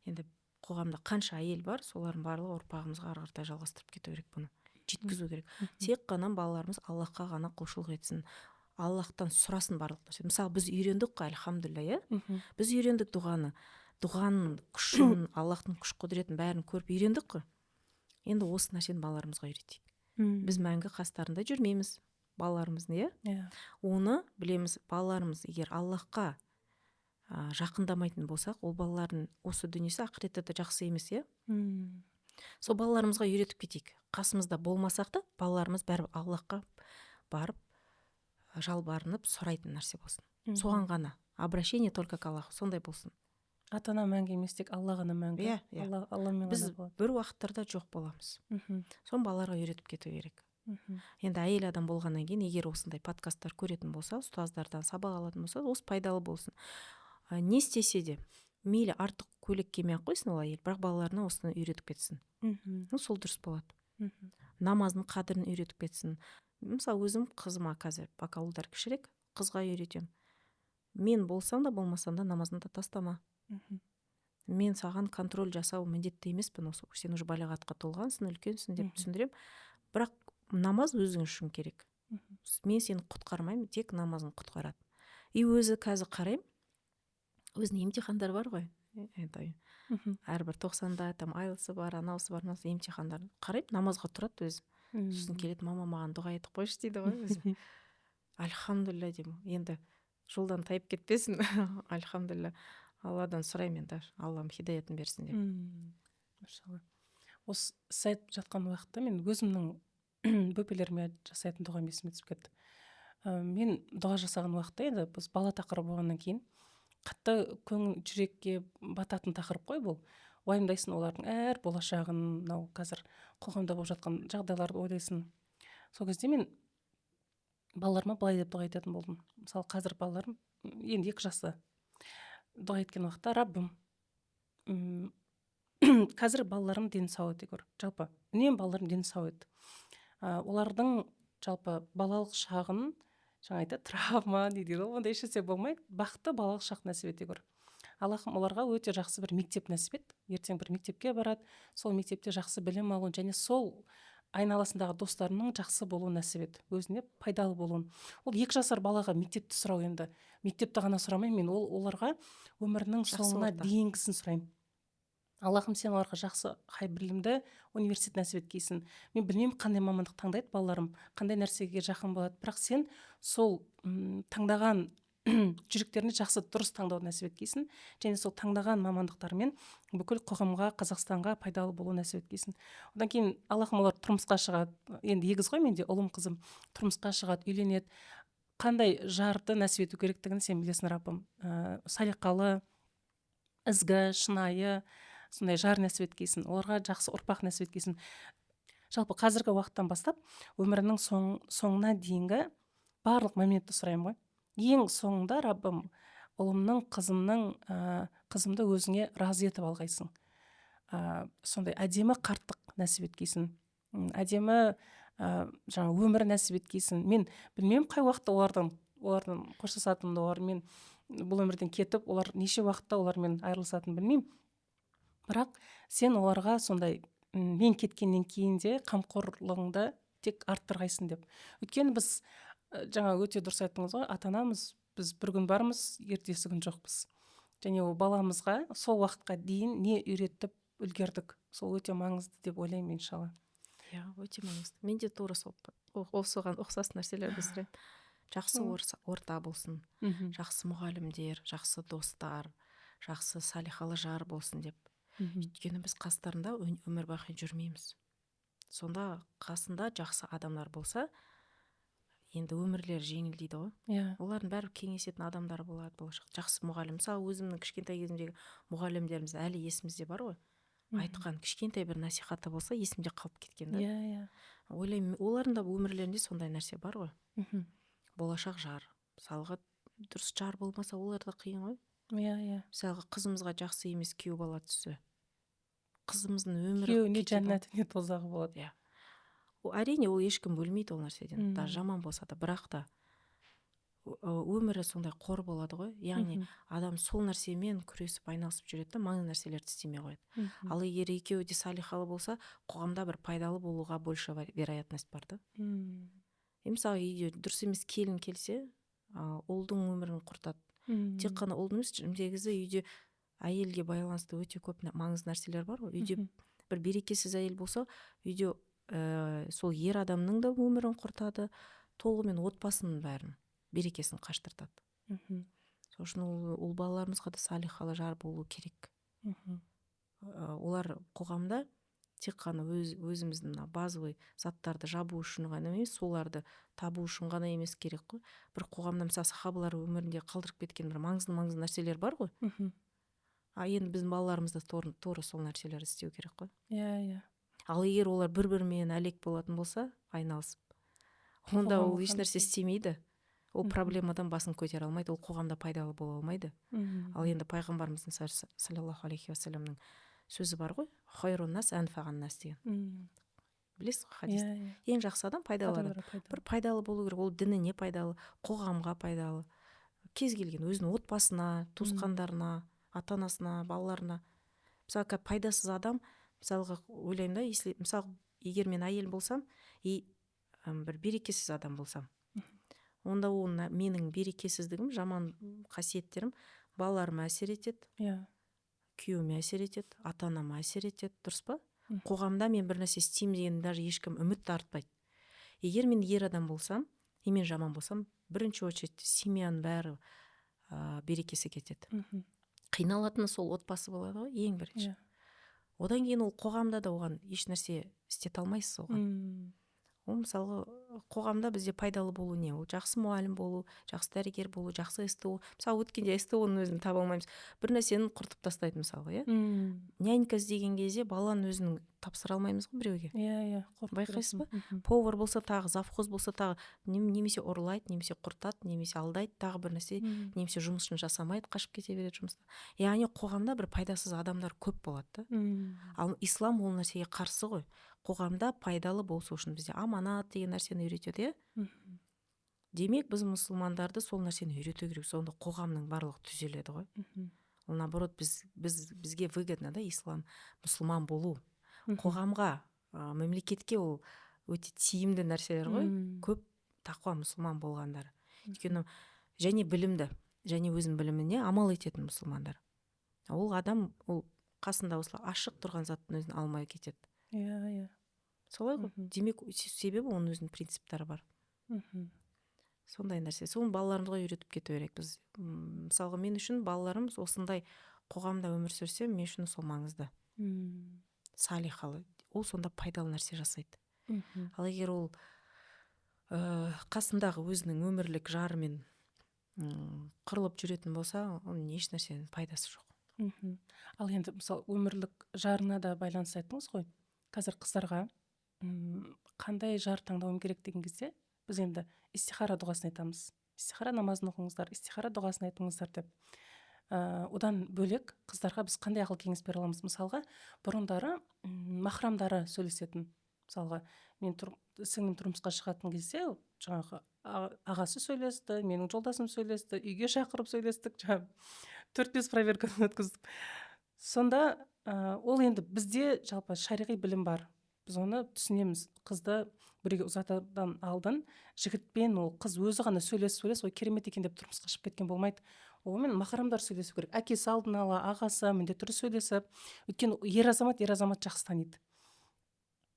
енді қоғамда қанша әйел бар, солардың барлығы ұрпағымызға ары қаратай жалғастырып кету керек бұны. Жеткізу керек. Тек қана балаларымыз Аллахқа ғана құлшылық етсін. Аллахтан сұрасын барлық нәрсе. Мысалы, біз үйрендік қой, альхамдулилля, иә? Біз үйрендік дұғаны. Дұғаның күшін, Аллахтың күш құдіретін бәрін көріп үйрендік қой. Енді осы нәрсені балаларымызға үйретейік. Біз мәңгі қастарында жүрмейміз балаларымыздың, иә? Yeah. Оны білеміз, балаларымыз егер Аллахқа жақындамайтын болсақ, ол балалардың осы дүниесі ақыретте де жақсы емес, иә? Сол балаларымызға үйретіп кетейік. Қасымызда болмасақ та балаларымыз бәрібір Аллахқа барып жалбарынып сұрайтын нәрсе болсын. Соған ғана обращение только к Аллаху, сондай болсын. Ата-ана мәңгі емес, тек Алла ғана мәңгі. Иә, иә. Алла, Алламен біз ғана болады. Бір уақыттарда жоқ боламыз. Соны балаларға үйретіп кету керек. Енді әйел адам болғаннан кейін, егер осындай подкасттар көретін болса, ұстаздардан сабақ алатын болса, осы пайдалы болсын. Не істесе де, мейлі артық көйлек кимей ақ қойсын ол әйел, бірақ балаларына осыны үйретіп кетсін. Ну, сол дұрыс болады. Намаздың қадірін үйретіп кетсін. Мысалы, өзім қызыма қазір, пока ұлдар кішірек, қызға үйретемін. Мен болсам да, болмасам да, намазыңды тастама. Мен саған контроль жасау міндетті емеспін, осы сен уже балағатқа толғансың, үлкенсің деп түсіндіремін. Бірақ намаз өзің үшін керек. Мен сені құтқармаймын, тек намазың құтқарады. И өзі қазір қараймын, өзінің емтихандары бар ғой. Это әрбір 90-да там IELTS-ы бар, анаусы бар, мынаусы, емтихандар. Қараймын, намазға тұрады өзі. Сосын келеді, мама, маған дұға етіп қойшы дейді ғой өзі. Альхамдулилля деймін. Енді жолдан тайып кетпесін. Альхамдулилля. Алладан сұраймын енді, Аллам хидаятын берсін деп. Машалла. Осы сіз айтып жатқан уақытта мен өзімнің бөпелеріме жасайтын дұғам есіме түсіп кетті. Мен дұға жасаған уақытта, енді біз бала тақырыбы болғаннан кейін қатты көңіл жүрекке бататын тақырып қой бұл. Уайымдайсың олардың әр болашағын, мынау қазір қоғамда болып жатқан жағдайларды ойлайсың. Сол кезде мен балаларыма былай деп дұға ететін болдым. Мысалы, қазір балаларым енді 2 жаста. Дұға еткен уақытта: Раббым, қазір балаларым дені сау ете көр. Жалпы үнемі балаларым дені сау ет. Олардың жалпы балалық шағын, жаңа айтады, травма дейді ғой, ондай ешнәрсе болмайды. Бақытты балалық шақ нәсіп ете көр. Аллахым, оларға өте жақсы бір мектеп нәсіп ет. Ертең бір мектепке барады, сол мектепте жақсы білім алуын және сол айналасындағы достарының жақсы болуын нәсіп ет, өзіне пайдалы болуын. Ол 2 жасар балаға мектепті сұрау енді. Мектепті ғана сұрамаймын мен, ол оларға өмірінің Жақсы соңына орта. дейінгісін сұраймын. Аллахым, сен оларға жақсы хай білімді университет нәсіп еткейсің. Мен білмеймін, қандай мамандық таңдайды балаларым, қандай нәрсеге жақын болады, бірақ сен сол таңдаған жүректеріне жақсы дұрыс таңдауды нәсіп еткейсің және сол таңдаған мамандықтарымен бүкіл қоғамға, Қазақстанға пайдалы болу нәсіп еткейсің. Одан кейін, Аллахым, олар тұрмысқа шығады, енді егіз ғой менде, ұлым, қызым, тұрмысқа шығады, үйленеді, қандай жарды нәсіп ету керектігін сен білесің, Раббым. Салиқалы, ізгі, шынайы сондай жар нәсіп еткейсің, оларға жақсы ұрпақ нәсіп еткейсің. Жалпы қазіргі уақыттан бастап өмірінің соңына дейінгі барлық моментті сұраймын ғой. Ең соңында, Раббым, ұлымның, қызымның, қызымды өзіңе разы етіп алғайсың. Сондай әдемі қарттық нәсіп еткейсің. Әдемі, жаңа өмір нәсіп еткейсің. Мен білмеймін, қай уақытта олардан қоштасатынымды, олармен бұл өмірден кетіп, олар неше уақытта олармен айырылысатынын білмеймін. Бірақ сен оларға сондай, мен кеткеннен кейін де қамқорлығыңды тек арттырғайсың деп. Өйткені біз, жаңа өте дұрыс айттыңыз ғой, ата-анамыз, біз бір күн бармыз, ертесі күн жоқпыз. Және ол баламызға сол уақытқа дейін не үйретіп үлгердік, сол өте маңызды деп ойлаймын, иншалла. Иә, өте маңызды. Мен де тура сол осыған ұқсас нәрселерді сұраймын. Жақсы орта болсын, жақсы мұғалімдер, жақсы достар, жақсы салиқалы жар болсын деп. Өйткені біз қастарында өмір бақи жүрмейміз. Сонда қасында жақсы адамдар болса, енді өмірлері жеңілдейді ғой. Олардың бәрі кеңесетін адамдар болады болашақ. Жақсы мұғалім. Мысалы, өзімнің кішкентай кезімдегі мұғалімдеріміз әлі есімізде бар ғой. Айтқан кішкентай бір насихаты болса, есімде қалып кеткен да. Иә, иә. Ойлаймын, олардың да өмірлерінде сондай нәрсе бар ғой. Болашақ жар. Мысалға, дұрыс жар болмаса, олар да қиын ғой. Иә, иә. Мысалға, қызымызға жақсы емес күйеу бала түссе, қызымыздың өмірі Күйеуіне кетеді ғой. жәннаты, не тозағы болады. Иә. Әрине, ол ешкім бөлмейді ол нәрседен. Даже жаман болса да, бірақ та өмірі сондай қор болады ғой. Яғни адам сол нәрсемен күресіп айналысып жүреді да, маңызды нәрселерді істемей қояды. Ал егер екеуі де салиқалы болса, қоғамда бір пайдалы болуға больше вероятность бар да. Мысалы, үйде дұрыс емес келін келсе, ұлдың өмірін құртады. Тек қана ұлдың емес, негізі үйде әйелге байланысты өте көп маңызды нәрселер бар ғой. Үйде бір берекесіз әйел болса, үйде сол ер адамның да өмірін құртады, толығымен отбасының бәрін берекесін қаштыртады. Сол үшін ол балаларымызға да салихалы жар болу керек. Олар қоғамда тек қана өзіміздің мына базовый заттарды жабу үшін ғана емес, соларды табу үшін ғана емес керек қой. Бір қоғамда, мысалы, сахабалар өмірінде қалдырып кеткен бір маңызды нәрселер бар ғой. А енді біздің балаларымыз да тура сол нәрселерді істеу керек қой. Иә, иә. Ал егер олар бір-бірімен әлек болатын болса, айналысып, онда ол еш нәрсе істемейді. Ол проблемадан басын көтере алмайды, ол қоғамда пайдалы бола алмайды. Ал енді пайғамбарымыздың саллаллаху алейхи уассаламның сөзі бар ғой, хайрун нас әнфаған нас деген. Білесіз ғой хадис? Ең жақсы адам пайдалы адам. Бір пайдалы болу керек, ол дініне пайдалы, қоғамға пайдалы. Кез келген өзінің отбасына, туысқандарына, ата-анасына, балаларына. Мысалы, пайдасыз адам, мысалға ойлаймын да, если мысалы егер мен әйел болсам и бір берекесіз адам болсам, онда ол менің берекесіздігім, жаман қасиеттерім балаларыма әсер етеді, күйеуіме әсер етеді, ата-анама әсер етеді, дұрыс па? Қоғамда мен бір нәрсе істеймін деген даже ешкім үміт артпайды. Егер мен ер адам болсам и мен жаман болсам, бірінші очередь семьяның бәрі берекесі кетеді. Қиналатыны сол отбасы болады ғой ең бірінші. Одан кейін ол қоғамда да оған еш нәрсе істете алмайсыз оған. Ол мысалға қоғамда бізде пайдалы болу не? Ол жақсы мұғалім болу, жақсы дәрігер болу, жақсы СТО. Мысалы, өткенде СТО-ның өзін таба алмаймыз. Бір нәрсені құртып тастайды мысалға, иә? Нянька іздеген кезде баланың өзін тапсыра алмаймыз ғой біреуге. Иә, иә. Байқайсыз ба? Повар болса тағы, завхоз болса тағы, немесе ұрлайды, немесе құртады, немесе алдайды, тағы бір нәрсе, немесе жұмысын жасамайды, қашып кете береді жұмыстан. Яғни қоғамда бір пайдасыз адамдар көп болады да. Ал ислам ол нәрсеге қарсы ғой. Қоғамда пайдалы болсу үшін бізде аманат деген нәрсені үйретеді, иә? Демек, біз мұсылмандарды сол нәрсені үйрету керек, сонда қоғамның барлығы түзеледі ғой. Ол наоборот бізге выгодно да, ислам, мұсылман болу. Қоғамға, мемлекетке ол өте тиімді нәрселер ғой. Көп тақуа мұсылман болғандар. Өйткені және білімді, және өзінің біліміне амал ететін мұсылмандар. Ол адам, ол қасында осылай ашық тұрған заттың өзін алмай кетеді. Иә, иә. Солай ғой. Демек, себебі оның өзінің принциптері бар. Сондай нәрсе. Соны балаларымызға үйретіп кету керек біз. Мысалға, мен үшін балаларым осындай қоғамда өмір сүрсе, мен үшін сол маңызды. Салихалы. Ол сонда пайдалы нәрсе жасайды. Ал егер ол қасындағы өзінің өмірлік жарымен қырылып жүретін болса, оның еш нәрсенің пайдасы жоқ. Ал енді, мысалы, өмірлік жарына да байланысты айттыңыз ғой. Қазір қыздарға қандай жар таңдауым керек деген кезде біз енді истихара дұғасын айтамыз. Истихара намазын оқыңыздар, истихара дұғасын айтыңыздар деп. Одан бөлек қыздарға біз қандай ақыл кеңес бере аламыз? Мысалға, бұрындары махрамдары сөйлесетін. Мысалға, мен сіңлім тұрмысқа шығатын кезде жаңағы ағасы сөйлесті, менің жолдасым сөйлесті, үйге шақырып сөйлестік, жаңағы 4-5 проверканы өткіздік. Сонда ол енді бізде жалпы шариғи білім бар. Біз оны түсінеміз. Қызды біреуге ұзатудан алдын жігітпен ол қыз өзі ғана сөйлесіп, ой керемет екен деп тұрмысқа шығып кеткен болмайды. Онымен махрамдар сөйлесу керек. Әкесі алдын ала, ағасы міндетті түрде сөйлесіп, өйткені ер азамат ер азамат жақсы таниды.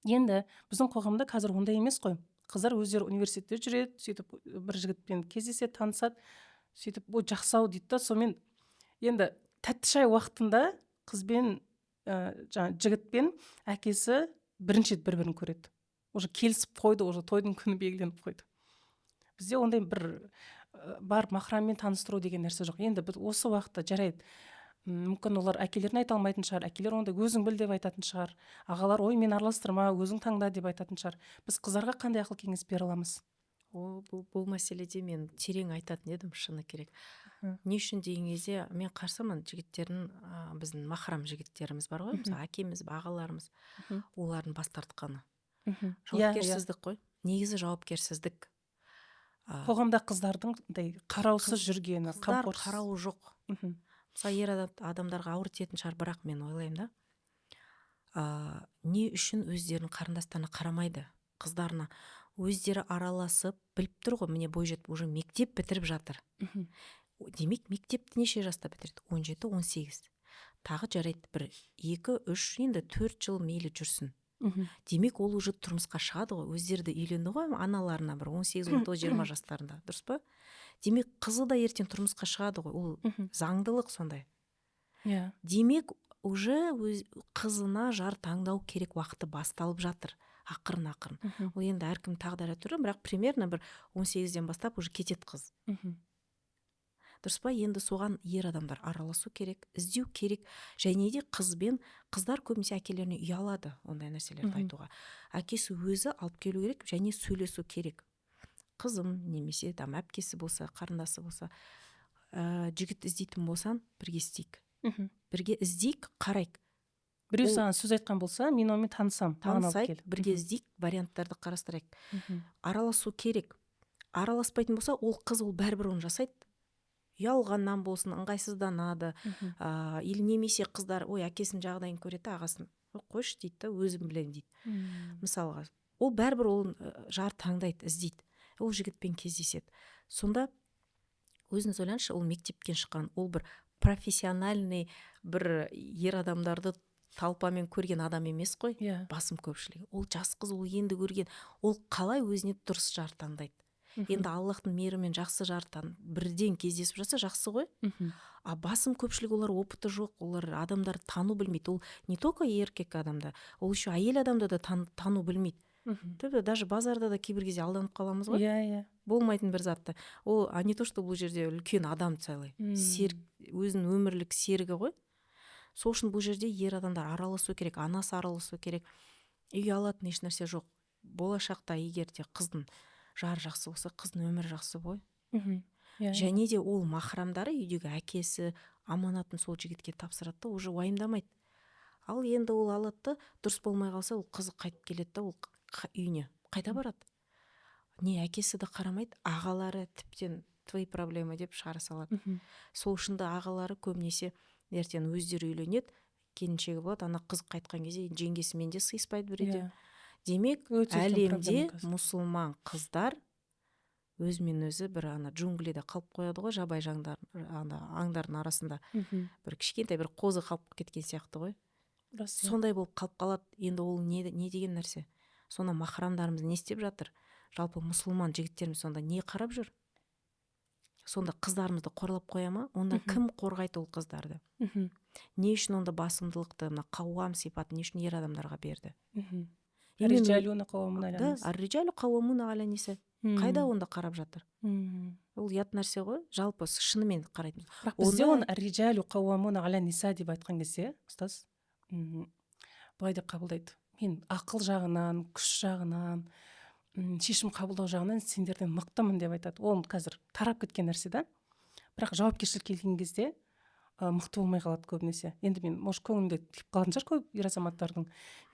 Енді біздің қоғамда қазір ондай емес қой. Қыздар өздері университетте жүреді, сөйтіп бір жігітпен кездеседі, танысады, сөйтіп ой жақсы ау дейді да, сонымен енді тәтті шай уақытында қызбен, жаңа жігітпен әкесі бірінші рет бір-бірін көреді. Уже келісіп қойды, уже тойдың күні белгіленіп қойды. Бізде ондай бір барып махраммен таныстыру деген нәрсе жоқ. Енді біз осы уақытта жарайды, мүмкін олар әкелеріне айта алмайтын шығар, әкелер ондай өзің біл деп айтатын шығар, ағалар ой мен араластырма, өзің таңда деп айтатын шығар. Біз қыздарға қандай ақыл кеңес бере аламыз? О, бұл мәселеде мен терең айтатын едім, шыны керек. Не үшін деген кезде мен қарсымын жігіттердің, біздің махрам жігіттеріміз бар ғой, мысалы әкеміз, ағаларымыз, олардың бас тартқаны. Жауапкерсіздік қой. Негізі жауапкерсіздік. Қоғамда қыздардың қараусыз жүргені, қамқорсыз. Қарауы жоқ. Мысалы, ер адамдарға ауыр тиетін шығар, бірақ мен ойлаймын да, не үшін өздерінің қарындастарына қарамайды, қыздарына. Өздері араласып біліп тұр ғой, міне бойжетіп уже мектеп бітіріп жатыр. Демек мектепті неше жаста бітіреді? 17-18. Тағы жарайды, бір 2-3, енді 4 жыл мейлі жүрсін. Демек ол уже тұрмысқа шығады ғой, өздері де үйленді ғой аналарына бір 18, 19, 20 жастарында, дұрыс па? Демек қызы да ертең тұрмысқа шығады ғой, ол заңдылық сондай. Иә. Демек уже өз қызына жар таңдау керек уақыты басталып жатыр ақырын-ақырын. Ол енді әркім тағдыры әртүрлі, бірақ примерно бір 18-ден бастап уже кетеді қыз. Дұрыс па? Енді соған ер адамдар араласу керек, іздеу керек. Және де қызбен, қыздар көбінесе әкелеріне ұялады ондай нәрселерді айтуға. Әкесі өзі алып келу керек және сөйлесу керек. Қызым немесе там әпкесі болса, қарындасы болса, жігіт іздейтін болсаң, бірге істейік. Бірге іздейік, қарайық. Біреу саған сөз айтқан болса, мен онымен танысам, маған алып Танысайық, кел. бірге іздейік, варианттарды қарастырайық. Араласу керек. Араласпайтын болса, ол қыз ол бәрібір оны жасайды. Ұялғаннан болсын, ыңғайсызданады. Или немесе қыздар, ой, әкесінің жағдайын көреді, ағасын, ой, қойшы дейді да, өзім білемін дейді. Мысалға, ол бәрібір ол жар таңдайды, іздейді. Ол жігітпен кездеседі. Сонда өзіңіз ойлаңызшы, ол мектептен шыққан, ол бір профессиональный бір ер адамдарды толпамен көрген адам емес қой. Басым көпшілігі. Ол жас қыз, ол енді көрген, ол қалай өзіне дұрыс жар таңдайды? Енді Аллахтың мейірімен жақсы жар бірден кездесіп жатса жақсы ғой. А басым көпшілігі олар опыты жоқ, олар адамдар тану білмейді. Ол не только еркек адамда, ол еще әйел адамда да тану білмейді. Тіпті даже базарда да кейбір кезде алданып қаламыз ғой. Иә, иә. Болмайтын бір затты. Ол, а не то, что бұл жерде үлкен адам целый. Серік, өзінің өмірлік серігі ғой. Сол үшін бұл жерде ер адамдар араласу керек, анасы араласу керек. Үй алатын еш нәрсе жоқ. Болашақта егер де қыздың жары жақсы болса, қыздың өмірі жақсы ғой. Иә, иә. Және де ол махрамдары, үйдегі әкесі аманатын сол жігітке тапсырады да, уже уайымдамайды. Ал енді ол алады да, дұрыс болмай қалса, ол қызы қайтып келеді да, ол үйіне қайта барады. Не әкесі де қарамайды, ағалары тіптен твои проблемы деп шығара салады. Сол үшін де ағалары көбінесе ертең өздері үйленеді, келіншегі болады, ана қыз қайтқан кезде жеңгесімен де сыйыспайды бір үйде. Демек, Өте үлкен әлемде проблема қазір. мұсылман қыздар өзімен өзі бір ана джунглиде қалып қояды ғой, жабайы жандар, ана аңдардың арасында. Бір кішкентай бір қозы қалып кеткен сияқты ғой. Рас, иә. Сондай болып қалып қалады. Енді ол не деген нәрсе? Сонда махрамдарымыз не істеп жатыр? Жалпы мұсылман жігіттеріміз сонда не қарап жүр? Сонда қыздарымызды қорлап қоя ма? Онда кім қорғайды ол қыздарды? Не үшін онда басымдылықты, мына қауам сипатын не үшін ер адамдарға берді? Именно Ар-риджалуна қауамуна аля Да, ниса. ар-риджалу қауамуна аля ниса. Қайда онда қарап жатыр? Ол ұят нәрсе ғой, жалпы шынымен қарайтын. Бірақ бізде Оны оны ар-риджалу қауамуна аля ниса деп айтқан кезде, ұстаз, былай деп қабылдайды. Мен ақыл жағынан, күш жағынан, шешім қабылдау жағынан сендерден мықтымын деп айтады. Ол қазір тарап кеткен нәрсе да. Бірақ жауапкершілік келген кезде, мықты болмай қалады көбінесе. Енді мен, может, көңілімде тиіп қалатын шығар көп ер азаматтардың.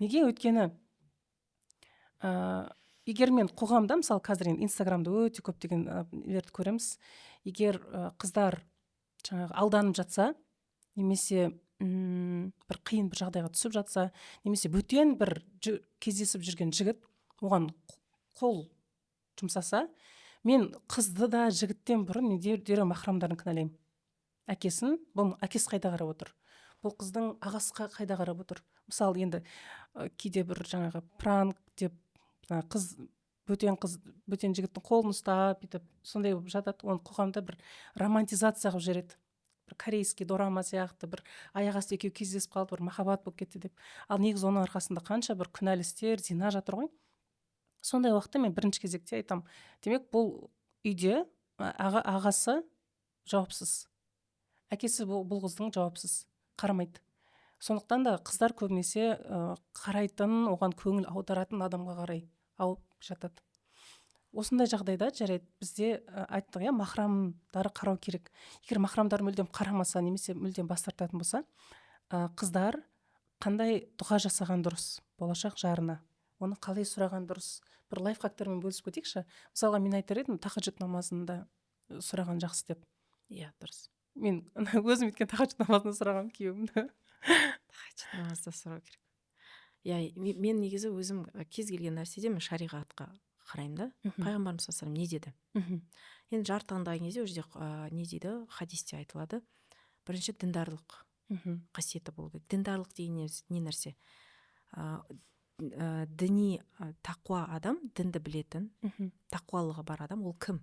Неге? Өйткені, егер мен қоғамда, мысалы, қазір енді Инстаграмда өте көптеген, нелерді көреміз. Егер, қыздар жаңағы алданып жатса, немесе, бір қиын бір жағдайға түсіп жатса, немесе бөтен бір кездесіп жүрген жігіт оған қол жұмсаса, мен қызды да жігіттен бұрын мен дереу махрамдарын кінәлаймын. Әкесін, бұның әкесі қайда қарап отыр? Бұл қыздың ағасы қайда қарап отыр? Мысалы, енді, кейде бір жаңағы пранк деп, жаңағы қыз, бөтен қыз, бөтен жігіттің қолын ұстап, бүйтіп сондай болып жатады. Оны қоғамда бір романтизация қылып жібереді. Бір корейский дорама сияқты, бір аяқ асты екеуі кездесіп қалды, бір махаббат болып кетті деп. Ал негізі оның арқасында қанша бір күнәлі істер, зина жатыр ғой. Сондай уақытта мен бірінші кезекте айтамын. Демек, бұл үйде ағасы жауапсыз. Әкесі бұл қыздың жауапсыз, қарамайды. Сондықтан да қыздар көбінесе, қарайтын, оған көңіл аударатын адамға қарай ауып жатады. Осындай жағдайда жарайды, бізде, айттық, иә, махрамдары қарау керек. Егер махрамдар мүлдем қарамаса, немесе мүлдем бас тартатын болса, қыздар қандай дұға жасаған дұрыс болашақ жарына? Оны қалай сұраған дұрыс? Бір лайфхактармен бөлісіп кетейікші. Мысалға, мен айтар едім, тахаджуд намазында сұраған жақсы деп. Иә, дұрыс. Мен өзім өткен тахаджуд намазында сұрағанмын күйеуімді. Тахаджуд намазда сұрау керек. Иә, мен негізі өзім кез келген нәрседе мен шариғатқа қараймын да. Пайғамбарымыз саллаллаху алейхи не деді? Енді жар таңдаған кезде ол жерде не дейді, хадисте айтылады. Бірінші діндарлық қасиеті болу керек. Діндарлық деген не нәрсе? Діни тақуа адам, дінді білетін, тақуалығы бар адам ол кім?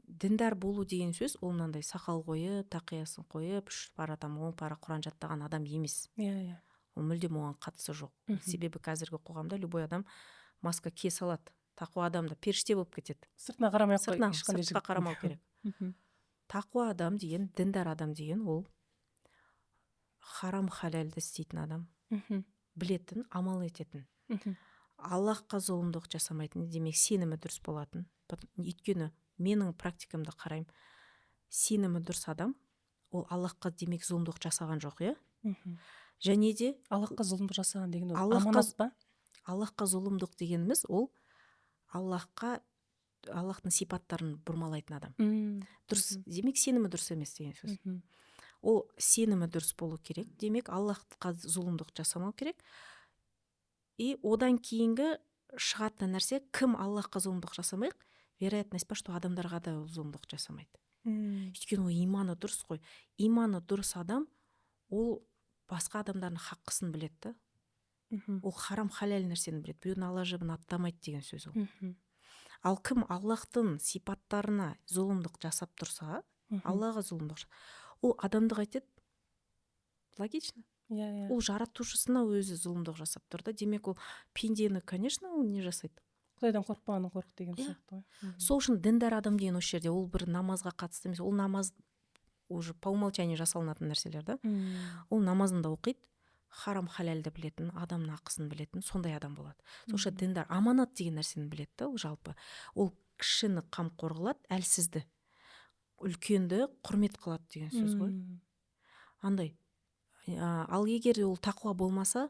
Діндар болу деген сөз ол мынандай сақал қойып, тақиясын қойып, 3 пара там 10 пара Құран жаттаған адам емес. Иә, иә. Ол мүлдем оған қатысы жоқ. Себебі қазіргі қоғамда любой адам маска кие салады. Тақуа адам да періште болып кетеді. Сыртына қарамай ақ қой, ешқандай сыртқа қарамау керек. Тақуа адам деген, діндар адам деген ол харам халалды істейтін адам. Білетін, амал ететін. Аллахқа зұлымдық жасамайтын, демек сенімі дұрыс болатын. Өйткені менің практикамда қараймын, сенімі дұрыс адам, ол Аллахқа демек зұлымдық жасаған жоқ, иә? Және де Аллахқа зұлымдық жасаған деген ол аманат па? Аллахқа зұлымдық дегеніміз ол Аллахқа, Аллахтың сипаттарын бұрмалайтын адам. Дұрыс, демек сенімі дұрыс емес деген сөз. Ол сенімі дұрыс болу керек, демек Аллахқа зұлымдық жасамау керек. И одан кейінгі шығатын нәрсе, кім Аллахқа зұлымдық жасамайық, вероятность бар, что адамдарға да зұлымдық жасамайды. Өйткені ол иманы дұрыс қой. Иманы дұрыс адам, ол басқа адамдардың хаққысын біледі да. Ол харам халал нәрсені біледі. Біреудің ала жібін аттамайды деген сөз ол. Ал кім Аллахтың сипаттарына зұлымдық жасап тұрса, Аллаға зұлымдық, ол адамды қайтеді? Логично. Иә, иә. Ол жаратушысына өзі зұлымдық жасап тұр да. Демек ол пендені, конечно, ол не жасайды? Құдайдан қорықпағаннан қорық деген сияқты ғой. Сол үшін діндар адам деген осы жерде ол бір намазға қатысты емес, ол намаз уже по умолчанию жасалынатын нәрселер да. Ол намазын да оқиды, харам халалды білетін, адамның ақысын білетін сондай адам болады. Сол үшін діндар аманат деген нәрсені біледі да, ол жалпы. Ол кішіні қамқор қылады, әлсізді, үлкенді құрмет қылады деген сөз ғой. Андай. Ал егер ол тақуа болмаса,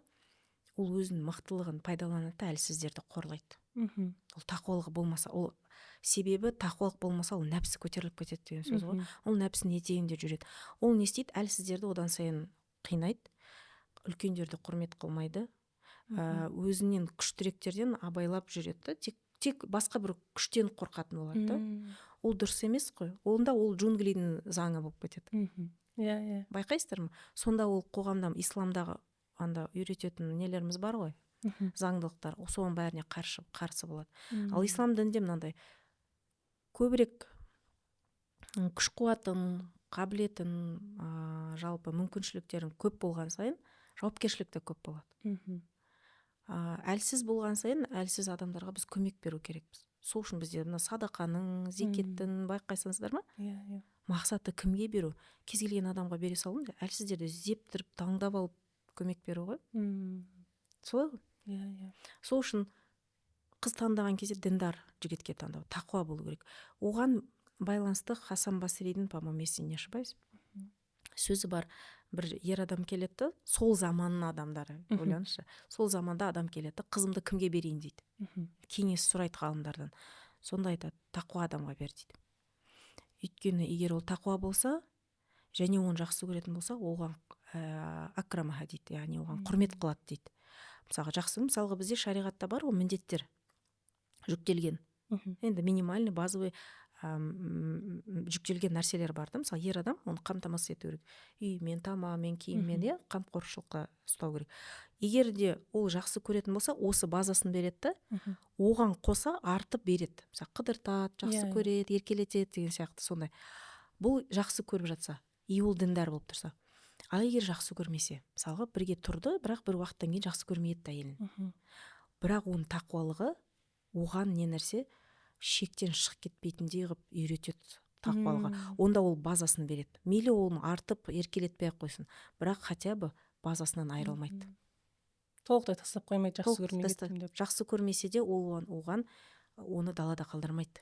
ол өзінің мықтылығын пайдаланады да, әлсіздерді қорлайды. Ол тақуалығы болмаса, ол себебі тақуалық болмаса, ол нәпсі көтеріліп кетеді деген сөз ғой. Ол нәпсінің етегінде жүреді. Ол не істейді? Әлсіздерді одан сайын қинайды, үлкендерді құрмет қылмайды, өзінен күштіректерден абайлап жүреді да, тек басқа бір күштен қорқатын болады да. Ол дұрыс емес қой. Онда ол джунглидің заңы болып кетеді. Иә, иә. Байқайсыздар ма? Сонда ол қоғамда исламдағы анда үйрететін нелеріміз бар ғой, заңдылықтар, соның бәріне қарсы болады. Ал ислам дінінде мынандай көбірек күш қуатын, қабілетін, жалпы мүмкіншіліктерің көп болған сайын жауапкершілік те көп болады. Әлсіз болған сайын әлсіз адамдарға біз көмек беру керекпіз. Сол үшін бізде мына садақаның, зекеттің, байқайсыңыздар ма? Иә, иә. Мақсаты кімге беру? Кез келген адамға бере салу, әлсіздерді іздеп таңдап алып көмек беру ғой. Солай ғой? Иә, иә. Сол үшін қыз таңдаған кезде діндар жігітке таңдау, тақуа болу керек. Оған байланысты Хасан Басридің, по-моему, если не ошибаюсь, сөзі бар. Бір ер адам келеді, сол заманның адамдары, ойлаңызшы, сол заманда адам келеді, қызымды кімге берейін дейді. Кеңес сұрайды ғалымдардан. Сонда айтады, тақуа адамға бер дейді. Өйткені егер ол тақуа болса, және оны жақсы көретін болса, оған акрамаха дейді, яғни оған құрмет қылады дейді. Мысалға жақсы, мысалға бізде шариғатта бар ғой міндеттер жүктелген. Енді минимальный, базовый жүктелген нәрселер бар да. Мысалы, ер адам оны қамтамасыз ету керек. Үймен, тамағымен, киіммен, иә, қамқоршылыққа ұстау керек. Егер де ол жақсы көретін болса, осы базасын береді да, оған қоса артып береді. Мысалы, қыдыртады, жақсы көреді, еркелетеді деген сияқты сондай. Бұл жақсы көріп жатса, и ол діндар болып тұрса. Ал егер жақсы көрмесе, мысалға, бірге тұрды, бірақ бір уақыттан кейін жақсы көрмейді әйелін. Бірақ оның тақуалығы оған не нәрсе шектен шығып кетпейтіндей қылып үйретеді тақуалығы. Онда ол базасын береді. Мейлі оны артып еркелетпей ақ қойсын, бірақ хотя бы базасынан айырылмайды. Толықтай тастап қоймайды, жақсы көрмей кеттім деп. Жақсы көрмесе де ол оған оны далада қалдырмайды.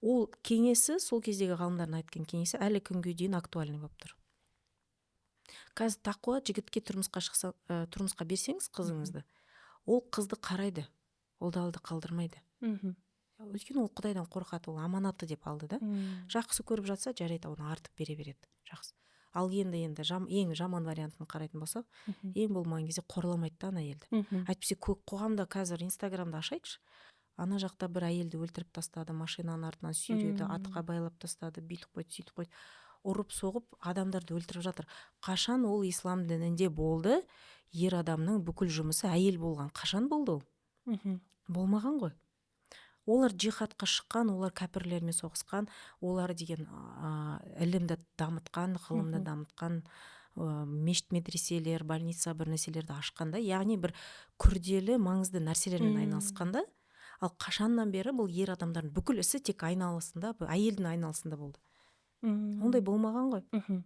Ол кеңесі, сол кездегі ғалымдардың айтқан кеңесі әлі күнге дейін актуальный болып тұр. Қазір тақуа жігітке тұрмысқа шықса, тұрмысқа берсеңіз қызыңызды, ол қызды қарайды, ол далада қалдырмайды. Өйткені ол Құдайдан қорқады, ол аманаты деп алды да. Жақсы көріп жатса, жарайды, оны артып бере береді. Жақсы. Ал енді ең жаман вариантын қарайтын болсақ, ең болмаған кезде қорламайды да ана әйелді. Әйтпесе қоғамда қазір Инстаграмды ашайықшы, ана жақта бір әйелді өлтіріп тастады, машинаның артынан сүйреді, атқа байлап тастады, бүйтіп қойды, сөйтіп қойды, ұрып соғып адамдарды өлтіріп жатыр. Қашан ол ислам дінінде болды, ер адамның бүкіл жұмысы әйел болған? Қашан болды ол? Болмаған ғой. Олар джихадқа шыққан, олар кәпірлермен соғысқан, олар деген ілімді дамытқан, ғылымды дамытқан, мешіт, медреселер, больница, бір нәрселерді ашқанда, яғни бір күрделі маңызды нәрселермен айналысқанда. Ал қашаннан бері бұл ер адамдардың бүкіл ісі тек айналысында, әйелдің айналысында болды? Ондай болмаған ғой.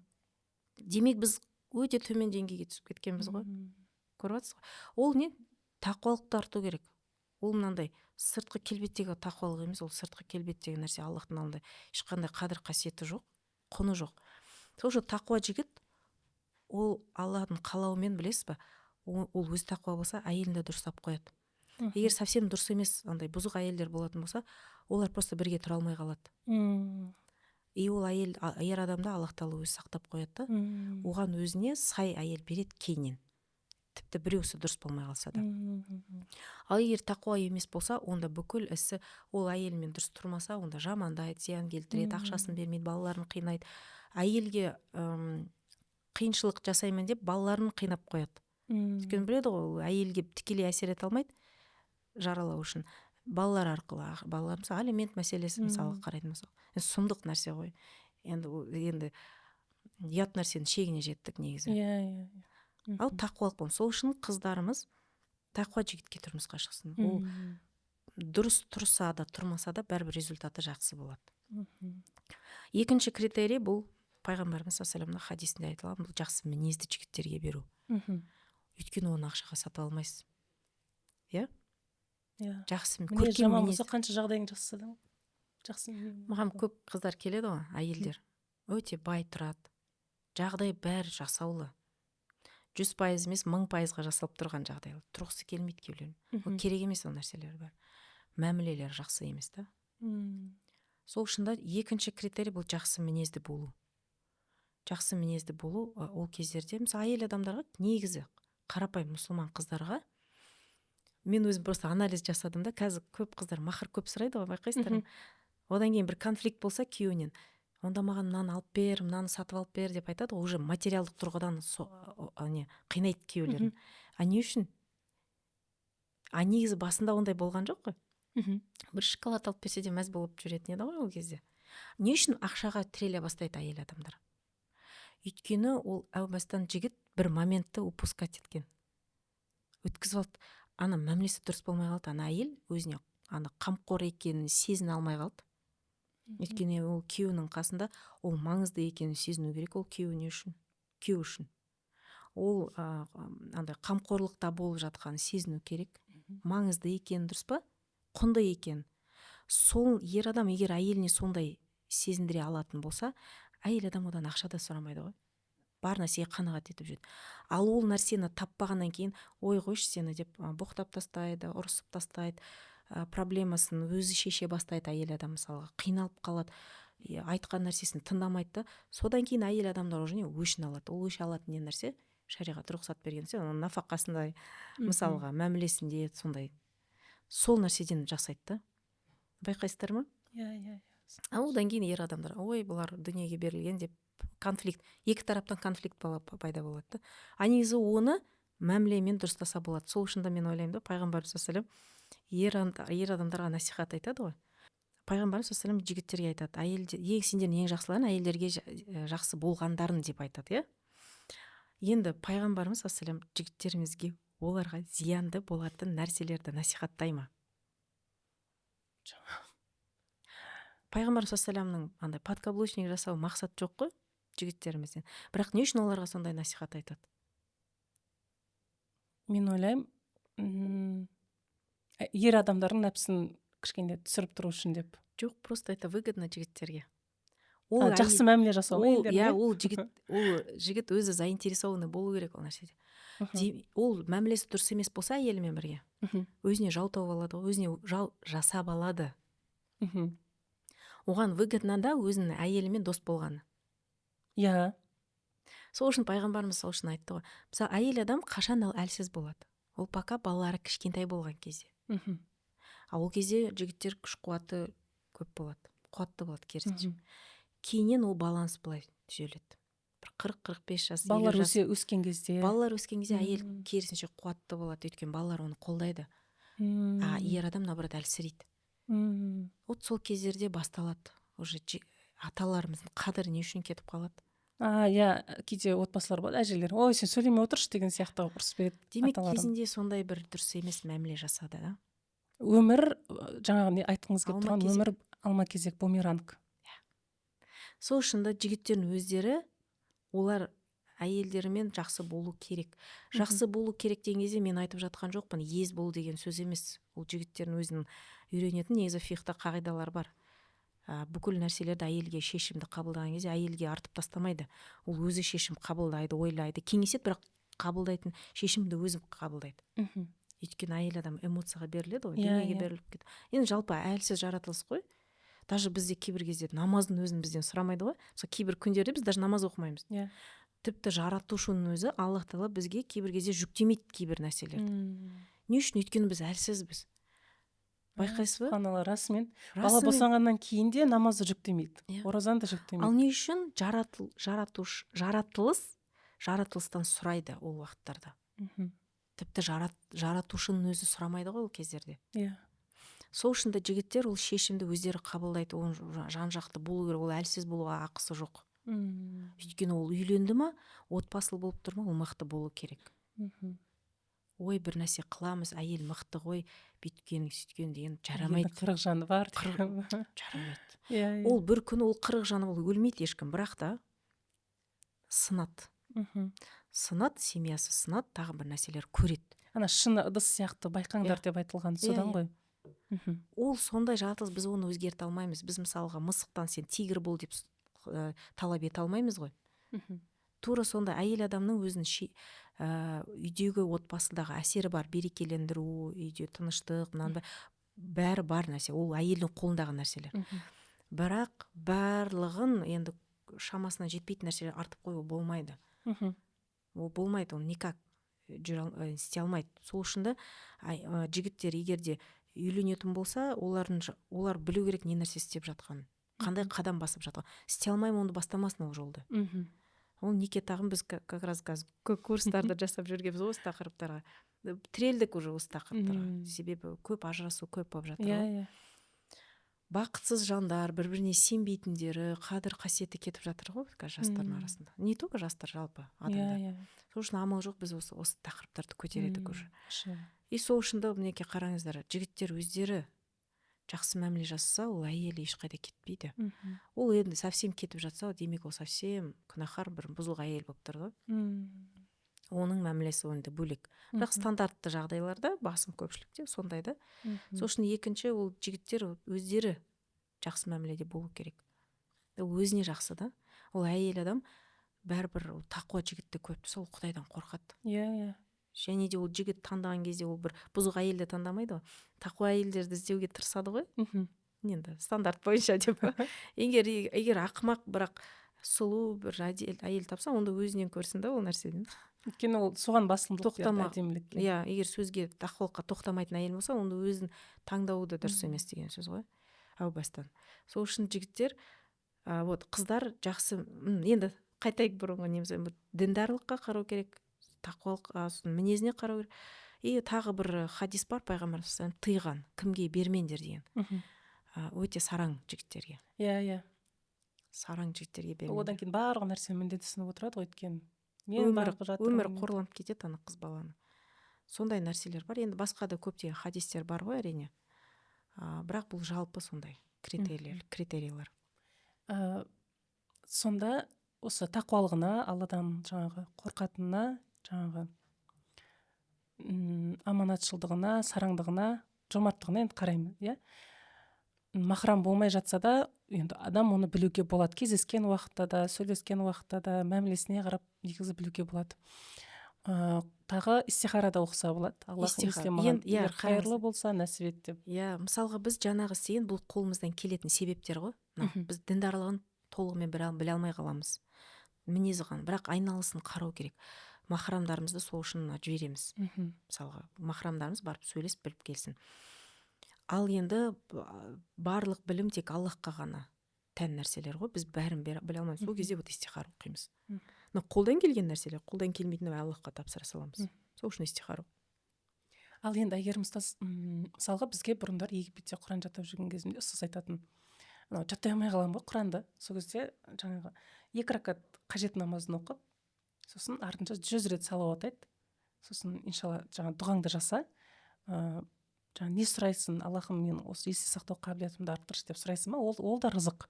Демек, біз өте төмен деңгейге түсіп кеткенбіз ғой. Көріп жатсыз ғой. Ол не? Тақуалықты арту керек. Ол мынандай сыртқы келбеттегі тақуалық емес, ол сыртқы келбеттегі нәрсе Аллахтың алдында ешқандай қадір қасиеті жоқ, құны жоқ. Сол үшін тақуа жігіт, ол Аллахтың қалауымен, білесіз ба, ол өзі тақуа болса, әйелін де дұрыстап қояды. Егер совсем дұрыс емес, андай бұзық әйелдер болатын болса, олар просто бірге тұра алмай қалады. И ол әйел, ер адамды Аллах тағала өзі сақтап қояды да, оған өзіне сай әйел береді кейіннен. Тіпті біреусі дұрыс болмай қалса да. Ал егер тақуа емес болса, онда бүкіл ісі ол әйелімен дұрыс тұрмаса, онда жамандайды, зиян келтіреді, ақшасын бермейді, балаларын қинайды. Әйелге қиыншылық жасаймын деп балаларын қинап қояды. Өйткені біледі ғой, ол әйелге тікелей әсер ете алмайды жаралау үшін. Балалар арқылы, балалар, мысалы, алимент мәселесі, мысалы, қарайтын болсақ, сұмдық нәрсе ғой. Енді ұят нәрсенің шегіне жеттік негізі. Иә. Ал тақуалық болсын. Сол үшін қыздарымыз тақуа жігітке тұрмысқа шықсын. Ол дұрыс тұрса да, тұрмаса да, бәрібір результаты жақсы болады. Екінші критерий бұл пайғамбарымыз саллаллаху алейхи хадисінде айтылған, бұл жақсы мінезді жігіттерге беру. Өйткені оны ақшаға сатып алмайсыз. Иә? Иә. Жақсы мінез көркем жаман мінез. болса, қанша жағдайың жақсы да, жақсы. Маған көп қыздар келеді ғой, әйелдер. Өте бай тұрады. Жағдай бәрі жасаулы. 100% емес, 1000%-ға жасалып тұрған жағдай. Тұрғысы келмейді күйеулерін. Ол керек емес ол нәрселер бәрі. Мәмілелер жақсы емес та. Сол үшін де екінші критерий бұл жақсы мінезді болу. Жақсы мінезді болу, ол кездерде, мысалы, әйел адамдарға, негізі қарапайым мұсылман қыздарға, мен өзім просто анализ жасадым да, қазір көп қыздар махр көп сұрайды ғой, байқайсыздар ма? Одан кейін бір конфликт болса күйеуінен, онда маған мынаны алып бер, мынаны сатып алып бер деп айтады ғой, уже материалдық тұрғыдан қинайды күйеулерін. А не үшін? А негізі басында ондай болған жоқ қой. Бір шоколад алып берсе де мәз болып жүретін еді ғой ол кезде. Не үшін ақшаға тіреле бастайды әйел адамдар? Өйткені ол әу бастан жігіт бір моментті упускать еткен. Өткізіп алды. Ана мәмілесі дұрыс болмай қалды, ана әйел өзіне ана қамқор екенін сезіне алмай қалды. Өйткені ол күйеуінің қасында ол маңызды екенін сезіну керек, ол күйеуіне үшін, күйеу үшін. Ол андай қамқорлықта болып жатқанын сезіну керек. Маңызды екенін, дұрыс па? Құнды екенін. Сол ер адам егер әйеліне сондай сезіндіре алатын болса, әйел адам одан ақша да сұрамайды ғой. Бар нәрсеге қанағат етіп жүреді. Ал ол нәрсені таппағаннан кейін, ой қойшы сені деп, боқтап тастайды, ұрысып тастайды, проблемасын өзі шеше бастайды әйел адам, мысалға, қиналып қалады, айтқан нәрсесін тыңдамайды да. Содан кейін әйел адамдар уже не өшін алады. Ол өш алатын не нәрсе? Шариғат рұқсат берген нәрсе, оның нафақасындай, мысалға, мәмілесінде сондай. Сол нәрседен жасайды да. Байқайсыздар ма? Иә, иә, иә. А одан кейін ер адамдар, ой, бұлар дүниеге берілген деп конфликт, екі тараптан конфликт пайда болады да. А негізі оны мәмілемен дұрыстаса болады. Сол үшін де мен ойлаймын да, пайғамбарымыз саллаллаху алейхи вассалам ер адамдарға насихат айтады ғой. Пайғамбарымыз саллаллаху алейхи вассалам жігіттерге айтады, әйелде, ең сендердің ең жақсыларың әйелдерге жақсы болғандарын деп айтады, иә? Енді пайғамбарымыз саллаллаху алейхи вассалам жігіттерімізге оларға зиянды болатын нәрселерді насихаттай ма? Жоқ. Пайғамбарымыз саллаллаху алейхи вассаламның андай подкаблучник жасау мақсат жоқ қой жігіттерімізден. Бірақ не үшін оларға сондай насихат айтады? Мен ойлаймын, ер адамдардың нәпсін кішкене түсіріп тұру үшін деп. Жоқ, просто это выгодно жігіттерге. Ол жақсы мәміле жасау ма елдерге? Иә, ол жігіт өзі заинтересованный болу керек ол нәрседе. Ол мәмілесі дұрыс емес болса әйелімен бірге, өзіне жау тауып алады, өзіне жау жасап алады. Оған выгодно да өзінің әйелімен дос болғаны. Иә. Сол үшін пайғамбарымыз сол үшін айтты ғой. Мысалы, әйел адам қашан әлсіз болады? Ол пока балалары кішкентай болған кезде. А ол кезде жігіттер күш қуаты көп болады, қуатты болады керісінше. Кейіннен ол баланс былай түзеледі. Бір 40-45 жас, балалар өскен кезде. Балалар өскен кезде әйел керісінше қуатты болады, өйткені балалар оны қолдайды. А ер адам наоборот әлсірейді. Вот сол кездерде басталады уже аталарымыздың қадірі не үшін кетіп қалады. Иә, кейде отбасылар болады, әжелер, ой, сен сөйлемей отыршы деген сияқты ұрыс береді. Демек, кезінде сондай бір дұрыс емес мәміле жасады да. Өмір, жаңағы не айтқыңыз келіп тұрған, өмір алма кезек, бумеранг. Сол үшін де жігіттердің өздері, олар әйелдерімен жақсы болу керек. Жақсы болу керек деген кезде мен айтып жатқан жоқпын, ез бол деген сөз емес. Ол жігіттердің өзінің үйренетін негізі фиқта қағидалар бар. Бүкіл нәрселерді әйелге шешімді қабылдаған кезде әйелге артып тастамайды. Ол өзі шешім қабылдайды, ойлайды, кеңеседі, бірақ қабылдайтын шешімді өзі қабылдайды. Өйткені әйел адам эмоцияға беріледі ғой, дүниеге беріліп кетеді. Енді жалпы әлсіз жаратылыс қой. Даже бізде кейбір кезде намаздың өзін бізден сұрамайды ғой. Мысалы, кейбір күндерде біз даже намаз оқымаймыз. Тіпті жаратушының өзі Аллах тағала бізге кейбір кезде жүктемейді кейбір нәрселерді. Не үшін? Өйткені біз әлсізбіз. Байқайсыз ба? Субханалла, расымен. Бала босанғаннан кейін де намазды жүктемейді, оразаны да жүктемейді. Ал не үшін жаратылыс жаратылыстан сұрайды ол уақыттарда? Тіпті жаратушының өзі сұрамайды ғой ол кездерде. Сол үшін де жігіттер ол шешімді өздері қабылдайды, ол жан-жақты болу керек, ол әлсіз болуға ақысы жоқ. Өйткені ол үйленді ма, отбасылы болып тұр ма, ол мықты болу керек. Ой, бір нәрсе қыламыз, әйел мықты ғой, бүйткен, сөйткен деген жарамайды. 40 жаны бар. Жарамайды. Ол бір күні ол 40 жаны ол өлмейді ешкім, бірақ та сынады. Сынады, семьясы сынады, тағы бір нәрселер көреді. Ана шыны ыдыс сияқты байқаңдар деп айтылған содан ғой. Ол сондай жаратылыс, біз оны өзгерте алмаймыз. Біз мысалға мысықтан сен тигр бол деп талап ете алмаймыз ғой. Тура сондай әйел адамның өзінің үйдегі отбасыдағы әсері бар, берекелендіру, үйде тыныштық, мынандай бәрі бар нәрсе, ол әйелдің қолындағы нәрселер. Бірақ барлығын енді шамасына жетпейтін нәрселер артып қою болмайды. Ол болмайды, ол никак істей алмайды. Сол үшін де жігіттер егер де үйленетін болса, олар білу керек не нәрсе істеп жатқанын, қандай қадам басып жатқанын. Істей алмаймын, оны бастамасын ол жолды. Ол неке тағын біз как раз қазір курстарды жасап жүргенбіз осы тақырыптарға. Тірелдік уже осы тақырыптарға. Себебі көп ажырасу көп болып жатыр ғой. Бақытсыз жандар, бір-біріне сенбейтіндері, қадір қасиеті кетіп жатыр ғой қазір жастардың арасында. Не только жастар, жалпы адамдар. Сол үшін амал жоқ, біз осы тақырыптарды көтередік уже. И сол үшін де мінекей қараңыздар, жігіттер өздері жақсы мәміле жасаса, ол әйелі ешқайда кетпейді. Ол енді совсем кетіп жатса, демек ол совсем күнәһар бір бұзылған әйел болып тұр ғой. Оның мәмілесі енді бөлек. Бірақ стандартты жағдайларда басым көпшілікте сондай да. Сол үшін екінші, ол жігіттер өздері жақсы мәміледе болу керек. Ол өзіне жақсы да. Ол әйел адам бәрібір ол тақуа жігітті көріп тұрса, ол Құдайдан қорқады. Иә. Және де ол жігіт таңдаған кезде ол бір бұзық әйелді таңдамайды ғой. Тақуа әйелдерді іздеуге тырысады ғой. Енді стандарт бойынша деп. Егер ақымақ бірақ сұлу бір әйел тапса, онда өзінен көрсін да ол нәрседен. Өйткені ол соған басымдылық берді, әдемілікке. Иә, егер сөзге, тақуалыққа тоқтамайтын әйел болса, онда өзін таңдауы да дұрыс емес деген сөз ғой. Әу бастан. Сол үшін жігіттер, вот қыздар жақсы, енді қайтайық бұрынғы неміз, діндарлыққа қарау керек, тақуалыққа, мінезіне қарау керек. И тағы бір хадис бар, пайғамбарымыз тыйған, кімге бермеңдер деген. Өте сараң жігіттерге. Иә. Сараң жігіттерге бермеңдер. Одан кейін барлық нәрсе міндетсініп отырады ғой, өйткені өмір қорланып кетеді ана қыз баланы. Сондай нәрселер бар. Енді басқа да көптеген хадистер бар ғой әрине. Бірақ бұл жалпы сондай критерийлер. Сонда осы тақуалығына, Алладан жаңағы қорқатынына, жаңағы аманатшылдығына, сараңдығына, жомарттығына енді қараймын, иә. Махрам болмай жатса да, енді адам оны білуге болады. Кездескен уақытта да, сөйлескен уақытта да, мәмілесіне қарап негізі білуге болады. Тағы истихара да оқыса болады. Аллах если маған егер қайырлы болса, нәсіп ет деп. Иә, мысалға біз жаңағы істеген бұл қолымыздан келетін себептер ғой. Біз діндарлығын толығымен біле алмай қаламыз. Мінезі қан, бірақ айналасын қарау керек. Махрамдарымызды сол үшін жібереміз. Мысалға, махрамдарымыз барып сөйлесіп біліп келсін. Ал енді барлық білім тек Аллахқа ғана тән нәрселер ғой, біз бәрін біле алмаймыз. Сол кезде вот истихара оқимыз. Но қолдан келген нәрселер, қолдан келмейтіні Аллахқа тапсыра саламыз. Сол үшін истихара. Ал енді Әйгерім ұстаз, мысалға бізге бұрындар Египетте Құран жаттап жүрген кезімде ұстаз айтатын, анау жаттай алмай қаламын ғой Құранды. Сол кезде жаңағы 2 ракат қажет намазын оқып, сосын артынша 100 рет салауат айт, сосын иншалла жаңа дұғаңды жаса, жаңа не сұрайсың, Аллахым мен осы есте сақтау қабілетімді арттыршы деп сұрайсың ба, ол да рызық,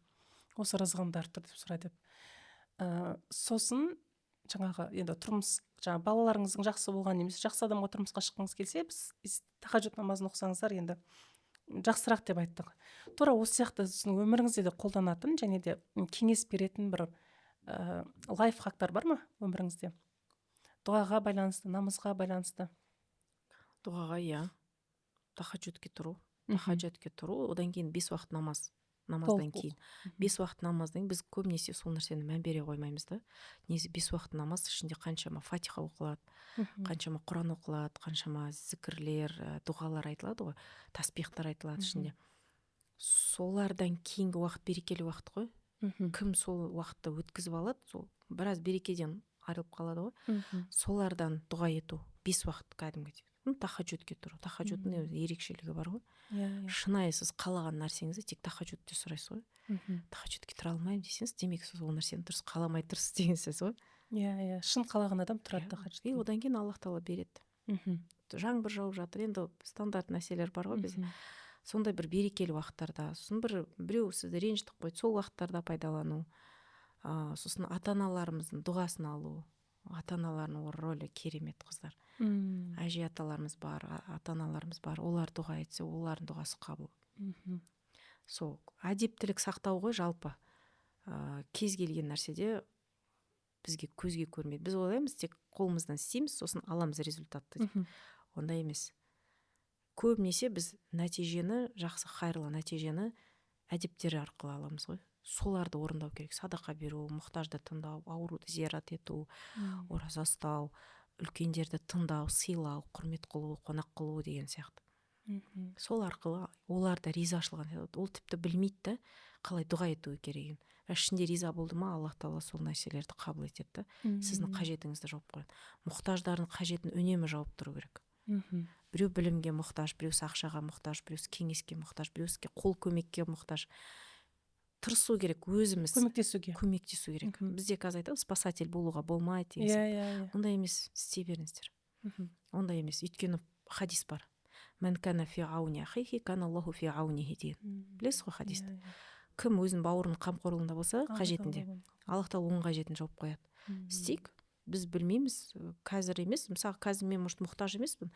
осы рызығымды арттыр деп сұра деп. Сосын жаңағы енді тұрмыс, жаңа балаларыңыздың жақсы болған немесе жақсы адамға тұрмысқа шыққыңыз келсе, біз тахажжуд намазын оқысаңыздар енді жақсырақ деп айттық. Тура осы сияқты сіздің өміріңізде де қолданатын және де кеңес беретін бір лайфхактар бар ма өміріңізде? Дұғаға байланысты, намазға байланысты. Дұғаға, иә. Тахажжудке тұру. Тахажжудке тұру, одан кейін 5 уақыт намаз. Намаздан кейін. 5 уақыт намаздан кейін біз көбінесе сол нәрсені мән бере қоймаймыз да. Негізі 5 уақыт намаз ішінде қаншама фатиха оқылады, қаншама Құран оқылады, қаншама зікірлер, дұғалар айтылады ғой, таспихтар айтылады ішінде. Солардан кейінгі уақыт берекелі уақыт қой. Кім сол уақытты өткізіп алады, сол біраз берекеден айырылып қалады ғой. Солардан дұға ету 5 уақыт кәдімгідей. Тахажжудке тұру. Тахажжудтың өзі ерекшелігі бар ғой. Шынайы сіз қалаған нәрсеңізді тек тахажжудте сұрайсыз ғой. Тахажжудке тұра алмаймын десеңіз, демек сіз ол нәрсені дұрыс қаламай тұрсыз деген сөз ғой. Иә, шын қалаған адам тұрады тахажжудке. И одан кейін Аллах тағала береді. Жаңбыр жауып жатыр, енді стандарт нәрселер бар ғой бізде. Сондай бір берекелі уақыттарда, сосын біреу сізді ренжітіп қойды, сол уақыттарда пайдалану, сосын ата-аналарымыздың дұғасын алу. Ата-аналардың рөлі керемет, қыздар. Әже аталарымыз бар, ата-аналарымыз бар, олар дұға етсе, олардың дұғасы қабыл. Сол әдептілік сақтау ғой жалпы. Кез келген нәрседе бізге көзге көрмейді. Біз ойлаймыз, тек қолымыздан істейміз, сосын аламыз результатты деп. Ондай емес. Көбінесе біз нәтижені, жақсы хайырлы нәтижені әдептер арқылы аламыз ғой. Соларды орындау керек. Садақа беру, мұқтажды тыңдау, ауруды зиярат ету, ораза ұстау, үлкендерді тыңдау, сыйлау, құрмет қылу, қонақ қылу деген сияқты. Сол арқылы олар да ризашылған. Ол тіпті білмейді да қалай дұға ету керегін. Бірақ ішінде риза болды ма, Аллах тағала сол нәрселерді қабыл етеді да. Сіздің қажетіңізді жауып қояды. Мұқтаждардың қажетін үнемі жауып тұру керек. Біреу білімге мұқтаж, біреусі ақшаға мұқтаж, біреусі кеңеске мұқтаж, біреусі қол көмекке мұқтаж. Тырысу керек, өзіміз көмектесуге. Көмектесу керек. Бізде қазір айтады, спасатель болуға болмайды деген сияқты. Ондай емес, істей беріңіздер. Ондай емес, өйткені хадис бар. Мән кана фи ауни ахихи, кана Аллаху фи аунихи деген. Білесіз ғой хадисті? Кім өзінің бауырының қамқорлығында болса, қажетінде, Аллах тағала оның қажетін жауып қояды. Істейік, біз білмейміз, қазір емес, мысалы қазір мен может мұқтаж емеспін,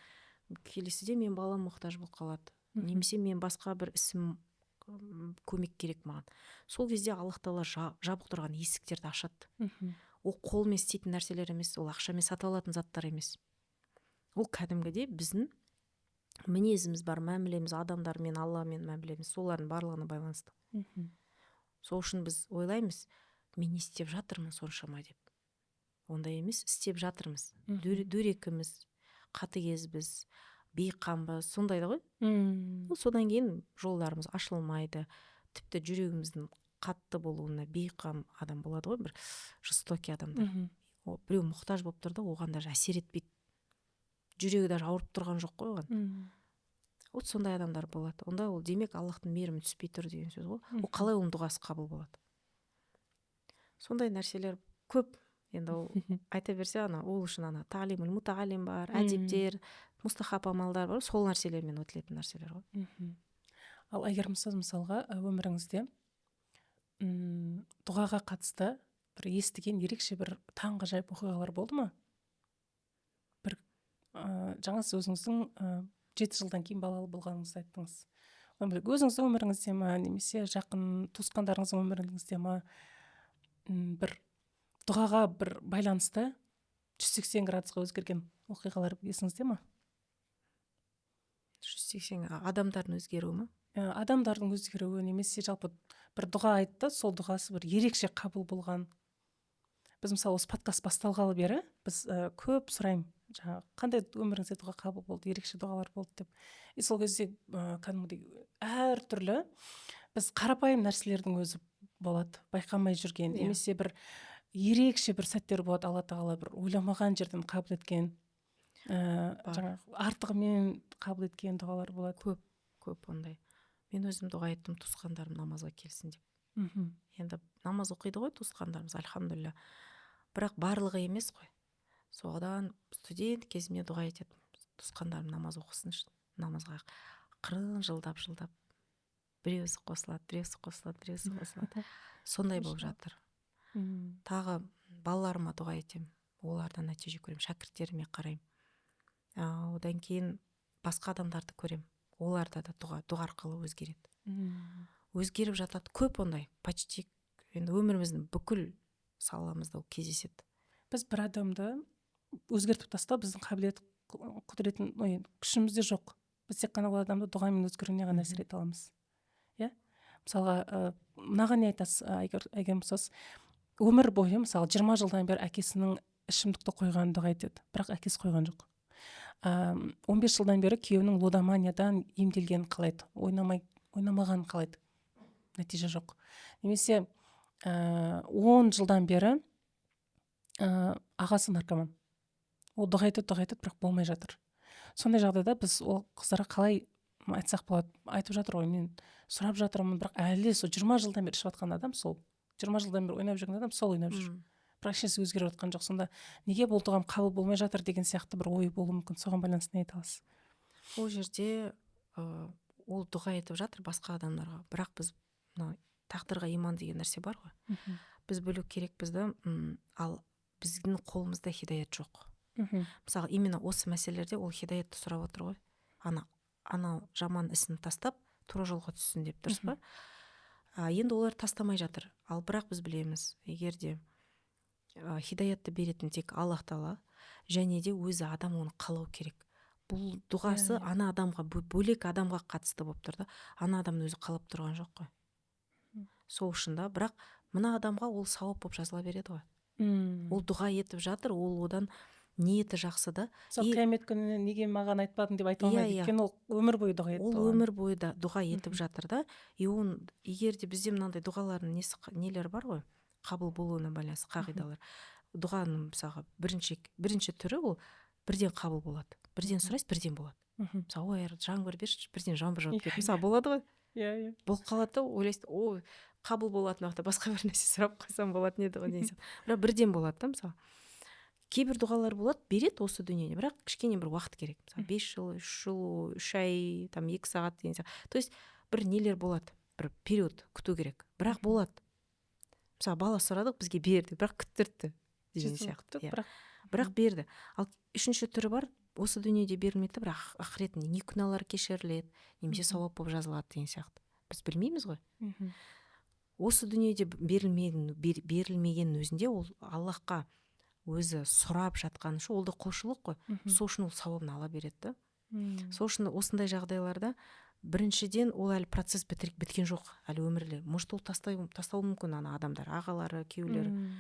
келесіде мен балам мұқтаж болып қалады. Немесе мен басқа бір ісім көмек керек маған. Сол кезде Аллах тағала жабық тұрған есіктерді ашады. Ол қолмен істейтін нәрселер емес, ол ақшамен сатып алатын заттар емес. Ол кәдімгідей біздің мінезіміз бар, мәмілеміз, адамдармен, Алламен мәмілеміз, солардың барлығына байланысты. Сол үшін біз ойлаймыз, мен не істеп жатырмын соншама деп. Ондай емес, істеп жатырмыз. Дөрекіміз, қатыгезбіз, бейқамбыз, сондай да ғой. Содан кейін жолдарымыз ашылмайды, тіпті жүрегіміздің қатты болуына бейқам адам болады ғой, бір жестокий адамдар. Біреу мұқтаж болып тұр да, оған даже әсер етпейді. Жүрегі даже ауырып тұрған жоқ қой оған. Вот сондай адамдар болады. Онда ол демек Аллахтың мейірімі түспей тұр деген сөз ғой. Ол қалай оның дұғасы қабыл болады? Сондай нәрселер көп. Енді ол айта берсе, ана ол үшін ана талимул мутаалим бар, әдептер, мустахаб амалдар бар, сол нәрселермен өтілетін нәрселер ғой. Ал Әйгерім ұстаз, мысалға өміріңізде дұғаға қатысты бір естіген ерекше бір таңғажайып оқиғалар болды ма? Бір жаңа сіз өзіңіздің 7 жылдан кейін балалы болғаныңызды айттыңыз. Одан бөлек өзіңіздің өміріңізде ма, немесе жақын туысқандарыңыздың өміріңізде ма, бір дұғаға бір байланысты 180 градусқа өзгерген оқиғалар есіңізде ма? 180 адамдардың өзгеруі ма? Адамдардың өзгеруі немесе жалпы бір дұға айтты, сол дұғасы бір ерекше қабыл болған. Біз мысалы осы подкаст басталғалы бері біз көп сұраймын, жаңағы қандай өміріңізде дұға қабыл болды, ерекше дұғалар болды деп. И сол кезде кәдімгідей әртүрлі біз қарапайым нәрселердің өзі болады, байқамай жүрген, немесе бір ерекше бір сәттер болады, Алла тағала бір ойламаған жерден қабыл еткен, жаңағы артығымен қабыл еткен дұғалар болады. Көп, көп ондай. Мен өзім дұға еттім, туысқандарым намазға келсін деп. Енді намаз оқиды ғой туысқандарымыз, альхамдулилля. Бірақ барлығы емес қой. Содан студент кезімде дұға ететінмін, туысқандарым намаз оқысыншы, намазға ақырын жылдап жылдап біреусі қосылады, біреусі қосылады, біреусі қосылады. Сондай болып жатыр. Тағы балаларыма дұға етемін, олардан нәтиже көремін, шәкірттеріме қараймын. Одан кейін басқа адамдарды көремін, оларда да дұға арқылы өзгереді. Өзгеріп жатады көп ондай, почти енді өміріміздің бүкіл саламызда ол кездеседі. Біз бір адамды өзгертіп тастау біздің қабілет, құдіретін, ой, күшімізде жоқ. Біз тек қана ол адамды дұғамен өзгеруіне ғана әсер ете аламыз. Иә? Мысалға, мынаған не айтасыз, Әйгерім ұстаз? Өмір бойы, мысалы, 20 жылдан бері әкесінің ішімдікті қойғанын дұға етеді, бірақ әкесі қойған жоқ. 15 жылдан бері күйеуінің лудоманиядан емделгенін қалайды, ойнамағанын қалайды, нәтиже жоқ. Немесе 10 жылдан бері ағасы наркоман, ол дұға етеді, дұға етеді, бірақ болмай жатыр. Сондай жағдайда біз ол қыздарға қалай айтсақ болады? Айтып жатыр ғой, мен сұрап жатырмын, бірақ әлі сол 20 жылдан бері ішіп жатқан адам сол, 20 жылдан бері ойнап жүрген адам сол ойнап жүр, бірақ ешнәрсе өзгеріп жатқан жоқ. Сонда неге бұл дұғам қабыл болмай жатыр деген сияқты бір ой болуы мүмкін. Соған байланысты не айта аласыз? Ол жерде ол дұға етіп жатыр басқа адамдарға, бірақ біз мына тағдырға иман деген нәрсе бар ғой, біз білу керекпіз да, ал біздің қолымызда хидаят жоқ. Мысалы, именно осы мәселелерде ол хидаятты сұрап отыр ғой, ана жаман ісін тастап тура жолға түссін деп, дұрыс па? Енді олар тастамай жатыр. Ал бірақ біз білеміз, егер де хидаятты беретін тек Аллах тағала, және де өзі адам оны қалау керек. Бұл дұғасы ана адамға, бөлек адамға қатысты болып тұр да, ана адамның өзі қалап тұрған жоқ қой. Сол үшін да, бірақ мына адамға ол сауап болып жазыла береді ғой. Ол дұға етіп жатыр, ол одан ниеті жақсы да. Сол қиямет күніне неге маған айтпадың деп айта алмайды, өйткені ол өмір бойы дұға етті. Ол өмір бойы да дұға етіп жатыр да. И он, егер де бізде мынандай дұғалардың несі, нелері бар ғой, қабыл болуына байланысты қағидалар. Дұғаның мысалға бірінші түрі ол бірден қабыл болады. Бірден сұрайсыз, бірден болады. Мысалы, ой, жаңбыр берші, бірден жаңбыр жауып кетті. Мысалы, болады ғой. Иә. Болып қалады да, ойлайсыз, ой, қабыл болатын уақытта басқа бір нәрсе сұрап қойсам болатын еді ғой деген сияқты. Бірақ бірден болады да, мысалы. Кейбір дұғалар болады, береді осы дүниеде, бірақ кішкене бір уақыт керек. Мысалы, 5 жыл, 3 жыл, 3 ай, там 2 сағат деген сияқты. То есть бір нелер болады, бір период күту керек. Бірақ болады. Мысалы, бала сұрадық, бізге берді, бірақ күттіртті деген Жеті жыл сияқты. күттік, бірақ Бірақ берді. Ал үшінші түрі бар, осы дүниеде берілмейді, бірақ ақыретінде не күнәлар кешіріледі, немесе сауап болып жазылады деген сияқты. Біз білмейміз ғой. Осы дүниеде берілмегеннің өзінде ол Аллахқа өзі сұрап жатқан үшін, ол да құлшылық қой. Сол үшін ол сауабын ала береді да. Сол үшін осындай жағдайларда біріншіден ол әлі процесс біткен жоқ, әлі өмірлі. Может, ол тастауы мүмкін ана адамдар, ағалары, күйеулері.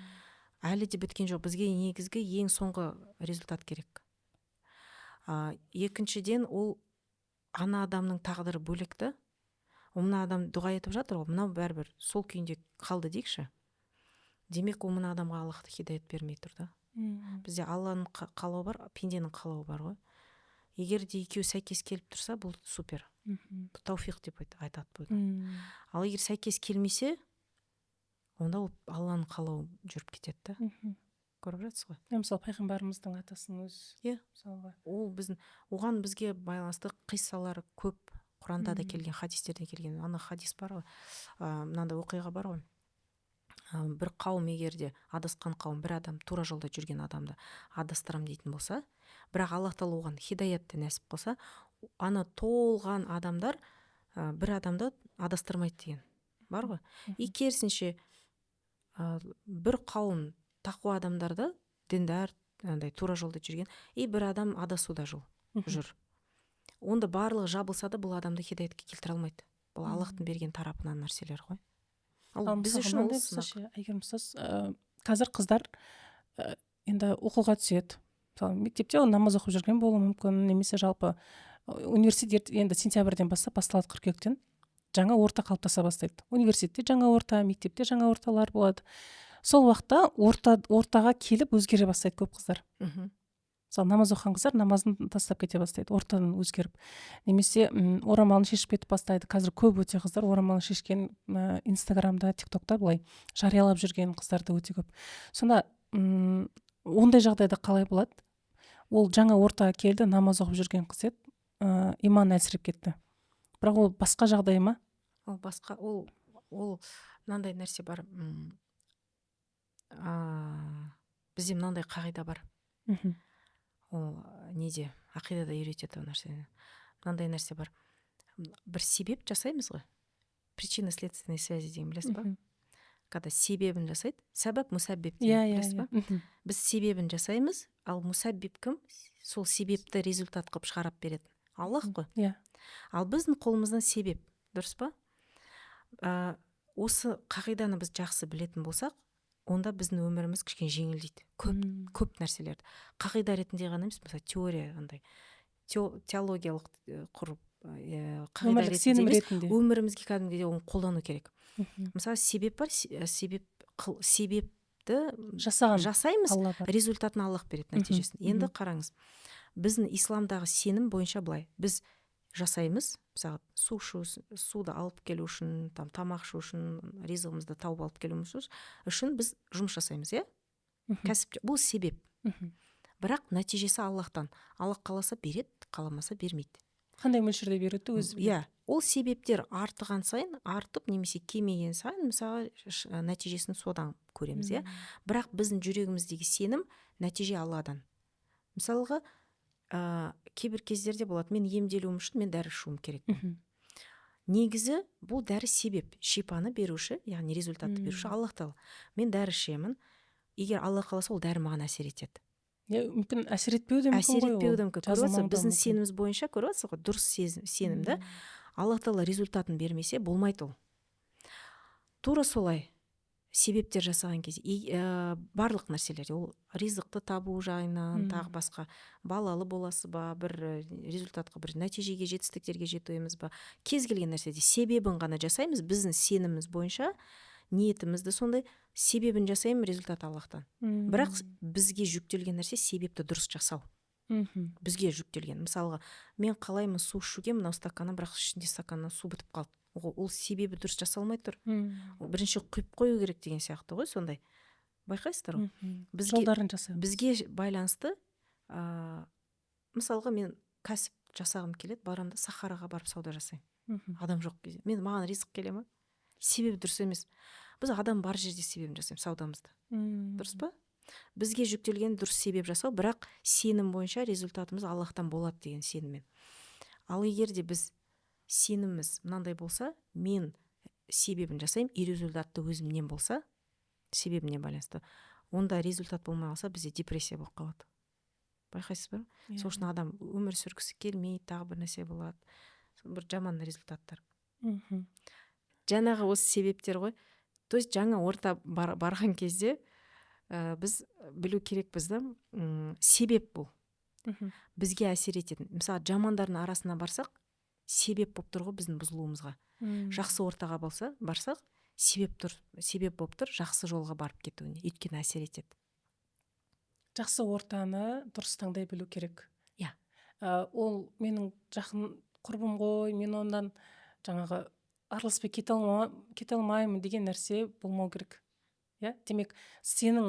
Әлі де біткен жоқ. Бізге негізгі ең соңғы результат керек. Екіншіден, ол ана адамның тағдыры бөлек та. Ол мына адам дұға етіп жатыр ғой, мынау бәрібір сол күйінде қалды дейікші. Демек, ол мына адамға Аллах хидаят бермей тұр да. Бізде Алланың қалауы бар, пенденің қалауы бар ғой. Егер де екеуі сәйкес келіп тұрса, бұл супер. Бұл тауфиқ деп айтады бұны. Ал егер сәйкес келмесе, онда ол Алланың қалауы жүріп кетеді да. Көріп жатсыз ғой. Мысалы, пайғамбарымыздың атасының өзі. Мысалға. Ол біздің, оған бізге байланысты қиссалар көп. Құранда да келген, хадистерде келген. Ана хадис бар ғой, мынандай оқиға бар ғой. Бір қауым егер де адасқан қауым, бір адам тура жолда жүрген адамды адастырам дейтін болса, бірақ Аллах тағала оған хидаятты нәсіп қылса, ана толған адамдар, бір адамды адастырмайды деген бар ғой. И керісінше, бір қауым тақуа адамдарды, діндар, андай тура жолда жүрген, и бір адам адасуда жүр. Онда барлығы жабылса да бұл адамды хидаятке келтіре алмайды. Бұл Аллахтың берген тарапынан нәрселер ғой. Ал Ал біз мысалға үшін ол мынандай сынақ. болса ше, Әйгерім ұстаз, Қазір қыздар енді оқуға түседі. Мысалы, мектепте ол намаз оқып жүрген болуы мүмкін, немесе жалпы университет енді сентябрьден бастап басталады, қыркүйектен жаңа орта қалыптаса бастайды. Университетте жаңа орта, мектепте жаңа орталар болады. Сол уақытта ортаға келіп өзгере бастайды көп қыздар. Мысалы, намаз оқыған қыздар намазын тастап кете бастайды, ортадан өзгеріп. Немесе орамалын шешіп кетіп бастайды. Қазір көп өте қыздар орамалын шешкен, Инстаграмда, Тиктокта былай жариялап жүрген қыздар да өте көп. Сонда ондай жағдайда қалай болады? Ол жаңа ортаға келді, намаз оқып жүрген қыз еді, иманы әлсіреп кетті. Бірақ ол басқа жағдай ма? Ол басқа, ол мынандай нәрсе бар. Бізде мынандай қағида бар. Ол неде, ақидада үйретеді ол нәрсені. Мынандай нәрсе бар. Бір себеп жасаймыз ғой. Причинно-следственные связи деген білесіз ба? Когда себебін жасайды, сәбәп мұсәббеп деген білесіз ба? Біз себебін жасаймыз, ал мұсәббеп кім? Сол себепті результат қылып шығарып беретін. Аллах қой. Ал біздің қолымыздан себеп, дұрыс па? Осы қағиданы біз жақсы білетін болсақ, онда біздің өміріміз кішкене жеңілдейді. Көп нәрселерді. Қағида ретінде ғана емес, мысалы, теория андай, теологиялық құрып, қағида ретінде емес, өмірімізге кәдімгідей оны қолдану керек. Мысалы, себеп бар, себепті жасаған жасаймыз, результатын Аллах береді, нәтижесін. Енді қараңыз, біздің исламдағы сенім бойынша былай, біз жасаймыз, мысалы, су ішу, суды алып келу үшін, там, тамақ ішу үшін, ризығымызды тауып алып келу үшін біз жұмыс жасаймыз, иә? Кәсіп, бұл себеп. Бірақ нәтижесі Аллахтан. Аллах қаласа береді, қаламаса бермейді. Қандай мөлшерде береді өзі біледі. Иә, ол себептер артыған сайын, артып немесе кеміген сайын, мысалы, нәтижесін содан көреміз, иә? Бірақ біздің жүрегіміздегі сенім нәтиже Алладан. Мысалға, кейбір кездерде болады, мен емделуім үшін мен дәрі ішуім керек. Негізі бұл дәрі себеп, шипаны беруші, яғни результатты беруші Аллах тағала. Мен дәрі ішемін, егер Алла қаласа, ол дәрі маған әсер етеді. Мүмкін әсер етпеуі де мүмкін ғой. Әсер етпеуі де мүмкін. Көріп отырсыз, біздің сеніміміз бойынша көріп отырсыз ғой, дұрыс сенім да. Аллах тағала результатын бермесе болмайды ол. Тура солай себептер жасаған кезде барлық нәрселерде, ол ризықты табу жайынан, тағы басқа, балалы боласы ба, бір результатқа, бір нәтижеге, жетістіктерге жетуіміз ба, кез келген нәрседе себебін ғана жасаймыз, біздің сеніміміз бойынша, ниетіміз де сондай, себебін жасаймын, результат Аллахтан. Бірақ бізге жүктелген нәрсе себепті дұрыс жасау. Бізге жүктелген. Мысалға, мен қалаймын су ішуге, мынау стаканнан, бірақ ішінде стаканнан су бітіп қалды. Ол себебі дұрыс жасалмай тұр. Ол бірінші құйып қою керек деген сияқты ғой, сондай. Байқайсыздар ғой? Жолдарын жасаймыз. Бізге байланысты, мысалға, мен кәсіп жасағым келеді, барамын да Сахараға барып сауда жасаймын. Адам жоқ кезде. Мен, маған ризық келе ма? Себебі дұрыс емес. Біз адам бар жерде себебін жасаймыз саудамызды. Дұрыс па? Бізге жүктелген дұрыс себеп жасау, бірақ сенім бойынша результатымыз Аллахтан болады деген сеніммен. Ал егер де біз сеніміміз мынандай болса, мен себебін жасаймын, и результатты өзімнен болса, себебіне байланысты, онда результат болмай қалса, бізде депрессия болып қалады. Байқайсыз ба? Сол үшін адам өмір сүргісі келмейді, тағы бір нәрсе болады. Бір жаман результаттар. Жаңағы осы себептер ғой. То есть жаңа орта барған кезде біз білу керекпіз да, себеп бұл. Бізге әсер ететін. Мысалы, жамандардың арасына барсақ, себеп болып тұр ғой біздің бұзылуымызға. Жақсы ортаға барсақ, себеп болып тұр жақсы жолға барып кетуіне, өйткені әсер етеді. Жақсы ортаны дұрыс таңдай білу керек. Иә. Ол менің жақын құрбым ғой, мен ондан жаңағы араласпай кете алмаймын деген нәрсе болмау керек. Иә? Демек, сенің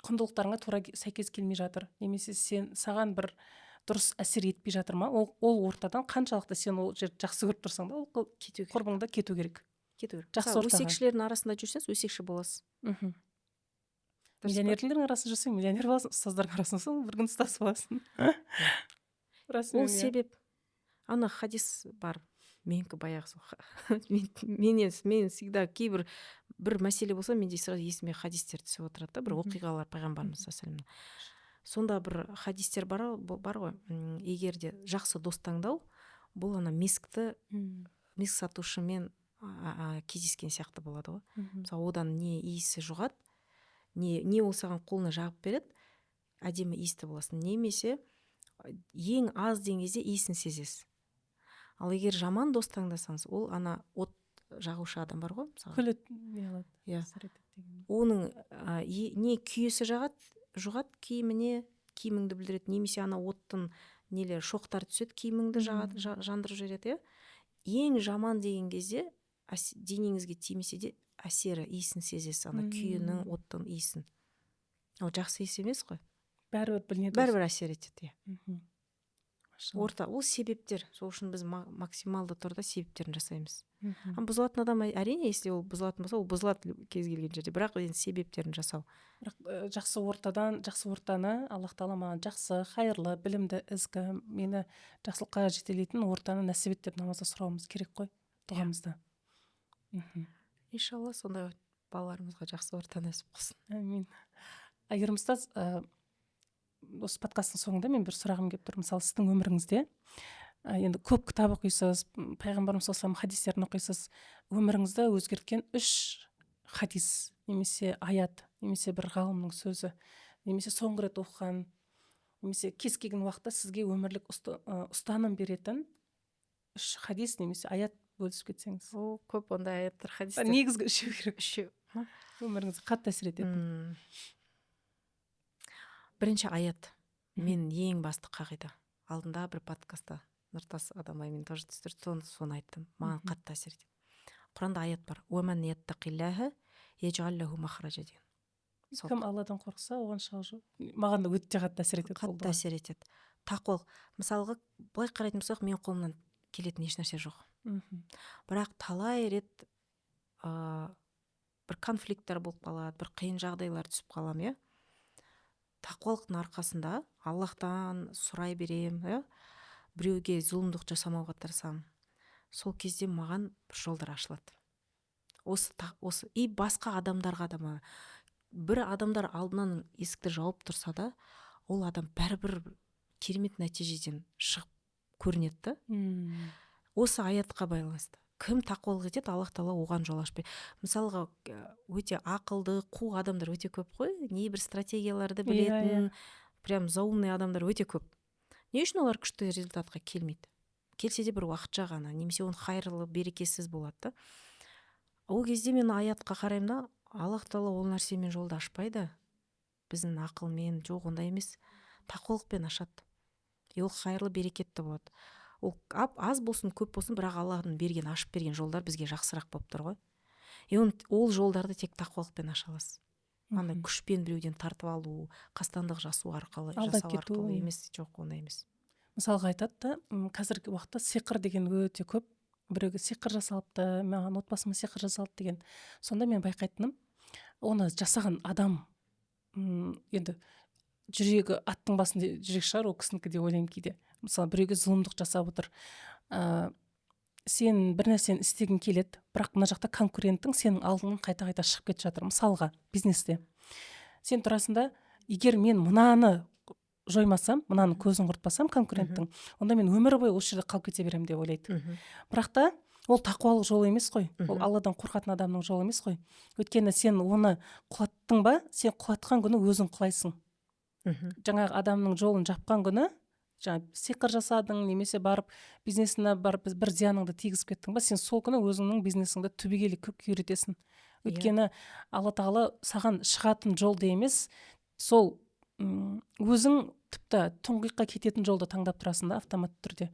құндылықтарыңа тура сәйкес келмей жатыр, немесе сен саған бір дұрыс әсер етпей жатыр ма? Ол ортадан қаншалықты сен ол жерді жақсы көріп тұрсаң да, ол құрбыңда кету керек. Кету керек. Жақсы ортаға. Өсекшілердің арасында жүрсеңіз, өсекші боласыз. Миллионерлердің арасында жүрсең, миллионер боласың, ұстаздардың арасында жүрсең, бір күн ұстаз боласың. Ол себеп. Ана хадис бар. Менікі баяғы сол. Мен всегда кейбір бір мәселе болса, менде сразу есіме хадистер түсіп отырады да, бір оқиғалар пайғамбарымыз саллаллаху алейхи вассалам. Сонда бір хадистер бар ғой, егер де жақсы дос таңдау, бұл ана миск сатушымен кездескен сияқты болады ғой. Мысалы, одан не иісі жұғады, Не ол саған қолына жағып береді, әдемі иісті боласың, немесе ең аз деген кезде иісін сезесіз. Ал егер жаман дос таңдасаңыз, ол ана от жағушы адам бар ғой, мысалы. Күлі не қылады? Иә. Оның не күйесі жағады, жұғады киіміне, киіміңді бүлдіреді, немесе ана оттың нелері, шоқтары түседі, киіміңді жағады, жандырып жібереді, иә. Ең жаман деген кезде денеңізге тимесе де әсері, иісін сезесіз, ана күйенің, оттың иісін. Ол жақсы иіс емес қой. Бәрібір білінеді. Бәрібір әсер етеді, иә. Орта, ол себептер. Сол үшін біз максималды түрде себептерін жасаймыз. Бұзылатын адам, әрине, если ол бұзылатын болса, ол бұзылады кез келген жерде, бірақ енді себептерін жасау. Бірақ жақсы ортадан, жақсы ортаны Аллах тағала маған жақсы, хайырлы, білімді, ізгі, мені жақсылыққа жетелейтін ортаны нәсіп ет деп намазда сұрауымыз керек қой, дұғамызда. Иншалла, сондай балаларымызға жақсы орта нәсіп қылсын. Әмин. Әйгерім ұстаз, осы подкасттың соңында мен бір сұрағым келіп тұр. Мысалы, сіздің өміріңізде енді көп кітап оқисыз, пайғамбарымыз саллаллаху алейхи хадистерін оқисыз. Өміріңізді өзгерткен 3 хадис немесе аят, немесе бір ғалымның сөзі, немесе соңғы рет оқыған, немесе кез келген уақытта сізге өмірлік ұстаным беретін 3 хадис немесе аят бөлісіп кетсеңіз. О, көп ондай аяттар, хадистер. Негізгі үшеу керек. Үшеу. Өміріңізге қатты әсер ететін. Бірінші аят. Мен ең басты қағида. Алдында бір подкастта Нұртас Адамаймен тоже түсірді, соны айттым. Маған қатты әсер етеді. Құранда аят бар. «Уәмән яттақиллаһа яжғал лаху махража» деген. Кім Алладан қорықса, оған шығу жоқ. Маған да өте қатты әсер етеді. Қатты әсер етеді. Тақуалық. Мысалға, былай қарайтын болсақ, менің қолымнан келетін ешнәрсе жоқ. Бірақ талай рет бір конфликттер болып қалады, бір қиын жағдайлар түсіп қалам, иә. Тақуалықтың арқасында Аллахтан сұрай берем, иә? Біреуге зұлымдық жасамауға тырысамын. Сол кезде маған бір жолдар ашылады. Осы и басқа адамдарға да, бір адамдар алдынан есікті жауып тұрса да, ол адам бәрібір керемет нәтижеден шығып көрінеді да. Осы аятқа байланысты. Кім тақуалық етеді, Аллах тағала оған жол ашып береді. Мысалға, өте ақылды, қу адамдар өте көп қой. Небір стратегияларды білетін, прям заумный адамдар өте көп. Не үшін олар күшті результатқа келмейді? Келсе де бір уақытша ғана, немесе оның хайырлы, берекесіз болады да. Ол кезде мен аятқа қараймын да, Аллах тағала ол нәрсемен жолды ашпайды. Біздің ақылмен, жоқ, ондай емес. Тақуалықпен ашады. И ол хайырлы, берекетті болады. Ол аз болсын, көп болсын, бірақ Аллахтың берген, ашып берген жолдар бізге жақсырақ болып тұр ғой. И ол жолдарды тек тақуалықпен аша аласыз. Андай күшпен біреуден тартып алу, қастандық жасау арқылы, жасау арқылы емес, жоқ, ондай емес. Мысалға айтады да, қазіргі уақытта сиқыр деген өте көп. Біреуге сиқыр жасалыпты, маған отбасыма сиқыр жасалды деген. Сонда мен байқайтыным, оны жасаған адам енді жүрегі аттың басында жүрек шығар ол кісінікі деп ойлаймын кейде. Мысалы, біреуге зұлымдық жасап отыр. Сен бір нәрсені істегің келеді, бірақ мына жақта конкуренттің сенің алдыңнан қайта-қайта шығып кетіп жатыр. Мысалға, бизнесте. Сен тұрасың да, егер мен мынаны жоймасам, мынаның көзін құртпасам конкуренттің, онда мен өмір бойы осы жерде қалып кете беремін деп ойлайды. Бірақ та ол тақуалық жолы емес қой. Ол Алладан қорқатын адамның жолы емес қой. Өйткені сен оны құлаттың ба, сен құлатқан күні өзің құлайсың. Жаңағы адамның жолын жапқан күні, жаңа сиқыр жасадың, немесе барып бизнесіне барып бір зияныңды тигізіп кеттің ба, сен сол күні өзіңнің бизнесіңді түбегейлі күйретесің. Өйткені Алла тағала саған шығатын жолды емес, сол өзің тіпті тұңғиыққа кететін жолды таңдап тұрасың да автоматты түрде.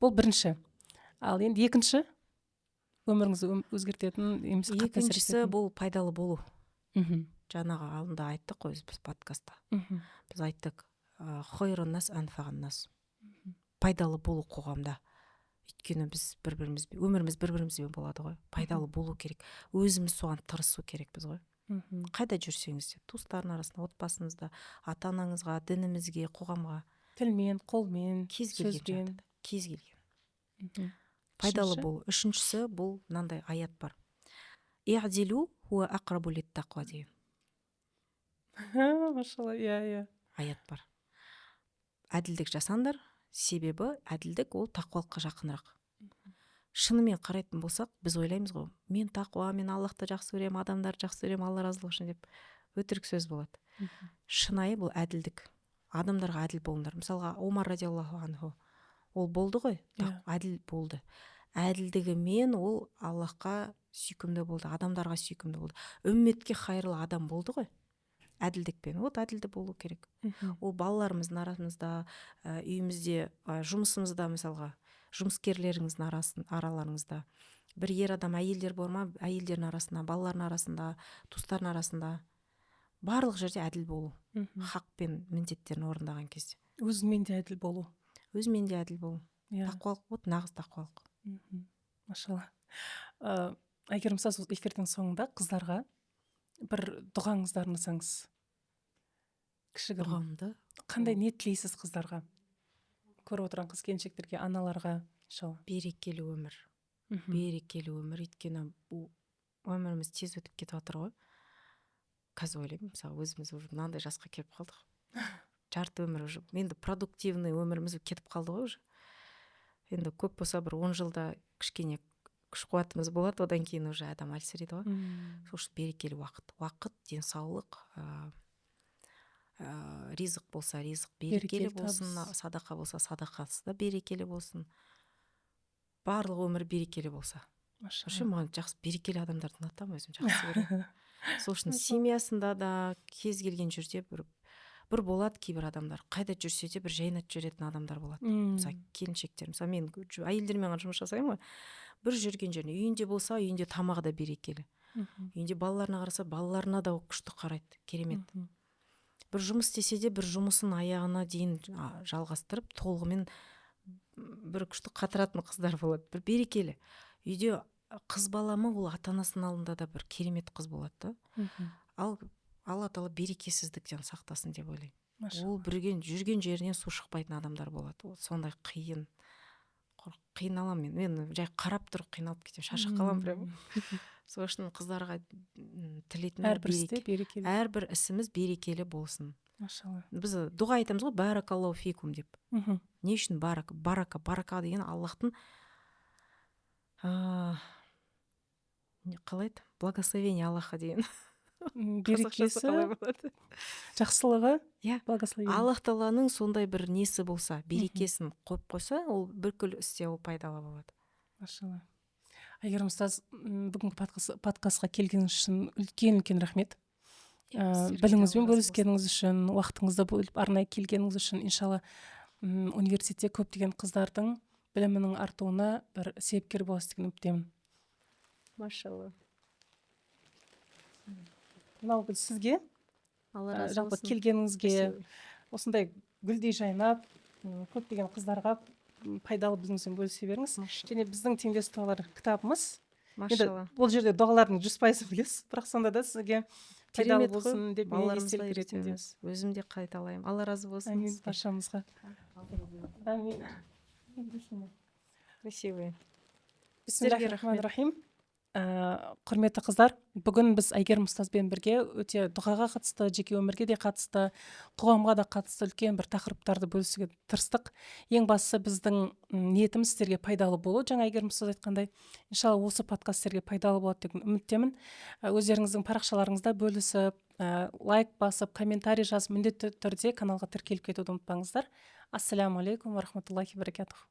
Бұл бірінші. Ал енді екінші, өміріңізді өзгертетін, немесе қатты әсер Екіншісі ететін. бұл пайдалы болу. Жаңағы алдында айттық қой біз подкастта. Біз айттық, хайрун нас анфаған нас. Пайдалы болу қоғамда. Өйткені біз бір-біріміз, өміріміз бір-бірімізбен болады ғой. Пайдалы болу керек. Өзіміз соған тырысу керекпіз ғой. Қайда жүрсеңіз де, туыстардың арасында, отбасыңызда, ата-анаңызға, дінімізге, қоғамға. Тілмен, қолмен, кез келген сөзбен. жағдайда, кез келген. Пайдалы болу. Үшіншісі бұл мынандай аят бар. И'дилу хуа ақрабу лит-тақва деген. Машалла, иә, иә. Аят бар. Әділдік жасаңдар, себебі әділдік ол тақуалыққа жақынырақ. Шынымен қарайтын болсақ, біз ойлаймыз ғой, мен тақуа, мен Аллахты жақсы көремін, адамдарды жақсы көремін, Алла разылығы үшін деп. Өтірік сөз болады. Шынайы бұл әділдік. Адамдарға әділ болыңдар. Мысалға, Омар радиаллаху анху, ол болды ғой, әділ болды. Әділдігімен ол Аллахқа сүйкімді болды, адамдарға сүйкімді болды. Үмметке хайырлы адам болды ғой. Әділдікпен. Вот әділді болу керек. Ол балаларымыздың арасында, үйімізде, жұмысымызда, мысалға, жұмыскерлеріңіздің араларыңызда. Бір ер адам, әйелдер бар ма, әйелдердің арасында, балалардың арасында, туыстардың арасында. Барлық жерде әділ болу. Хақ пен міндеттерін орындаған кезде. Өзіңмен де әділ болу. Өзімен де әділ болу. Тақуалық, вот нағыз тақуалық. Машалла. Әйгерім ұстаз, эфирдің соңында қыздарға бір дұғаңызды арнасаңыз. Кішігірім. Дұғамды? Қандай не тілейсіз қыздарға? Көріп отырған қыз келіншектерге, аналарға, иншалла. Берекелі өмір. Берекелі өмір, өйткені бұл өміріміз тез өтіп кетіп жатыр ғой. Қазір ойлаймын, мысалы, өзіміз уже мынандай жасқа келіп қалдық. Жарты өмір уже. Енді продуктивный өміріміз кетіп қалды ғой уже. Енді көп болса бір 10 жылда кішкене күш қуатымыз болады, одан кейін уже адам әлсірейді ғой. Сол үшін берекелі уақыт. Уақыт, денсаулық, ризық болса, ризық берекелі болсын, садақа болса, садақасы да берекелі болсын. Барлық өмір берекелі болса. Вообще маған жақсы берекелі адамдарды ұнатамын, өзім жақсы көремін. Сол үшін семьясында да кез келген жерде бір болады кейбір адамдар. Қайда жүрсе де бір жайнатып жүретін адамдар болады. Мысалы, келіншектер. Мысалы, мен әйелдермен ғана жұмыс жасаймын ғой. Бір жүрген жеріне, үйінде болса, үйінде тамағы да берекелі. Үйінде балаларына қараса, балаларына да күшті қарайды, керемет. Бір жұмыс істесе де, бір жұмысын аяғына дейін жалғастырып, толығымен бір күшті қатыратын қыздар болады. Бір берекелі. Үйде қыз бала ма, ол ата-анасының алдында да бір керемет қыз болады да. Ал Алла тағала берекесіздіктен сақтасын деп ойлаймын. Ол бүрген, жүрген жерінен су шықпайтын адамдар болады. Ол сондай қиын. Қиналамын мен. Мен жай қарап тұрып қиналып кетемін, шаршап қаламын прямо. Сол үшін қыздарға тілейтінім әрбір істе берекелі. Әрбір ісіміз берекелі болсын. Машалла. Біз дұға айтамыз ғой, баракаллаху фикум деп. Не үшін барака? Барака, барака деген Аллахтың, қалай еді? Благословение Аллаха деген. Берекесі, қалай болады? Жақсылығы, иә. Благословение. Аллах тағаланың сондай бір несі болса, берекесін қойып қойса, ол бүкіл істе ол пайдалы болады. Машалла. Әйгерім ұстаз, бүгінгі подкастқа келгеніңіз үшін үлкен-үлкен рахмет. Біліміңізбен бөліскеніңіз үшін, уақытыңызды бөліп арнайы келгеніңіз үшін, иншалла, университетте көптеген қыздардың білімінің артуына бір себепкер боласыз деген үміттемін. Машалла. Мынау гүл сізге. Алла разы жалпы болсын. Келгеніңізге, осындай гүлдей жайнап, көптеген қыздарға пайдалы біліміңізбен бөлісе беріңіз. Және біздің теңдес дұғалар кітабымыз. Енді бұл жерде дұғалардың 100% білесіз, бірақ сонда да сізге пайдалы болсын деп балаларымызға үйретеміз. Өзім де қайталаймын. Алла разы болсын. Әмин, баршамызға. Әмин. Красивые. Бисмиллахир-рахманир-рахим. Құрметті қыздар, бүгін біз Әйгерім ұстазбен бірге өте дұғаға қатысты, жеке өмірге де қатысты, қоғамға да қатысты үлкен бір тақырыптарды бөлісуге тырыстық. Ең бастысы біздің ниетіміз сіздерге пайдалы болу. Жаңа Әйгерім ұстаз айтқандай, иншалла осы подкаст сіздерге пайдалы болады деген үміттемін. Өздеріңіздің парақшаларыңызда бөлісіп, лайк басып, комментарий жазып, міндетті түрде каналға тіркеліп кетуді ұмытпаңыздар. Ассаляму алейкум ва рахматуллахи ва баракатух.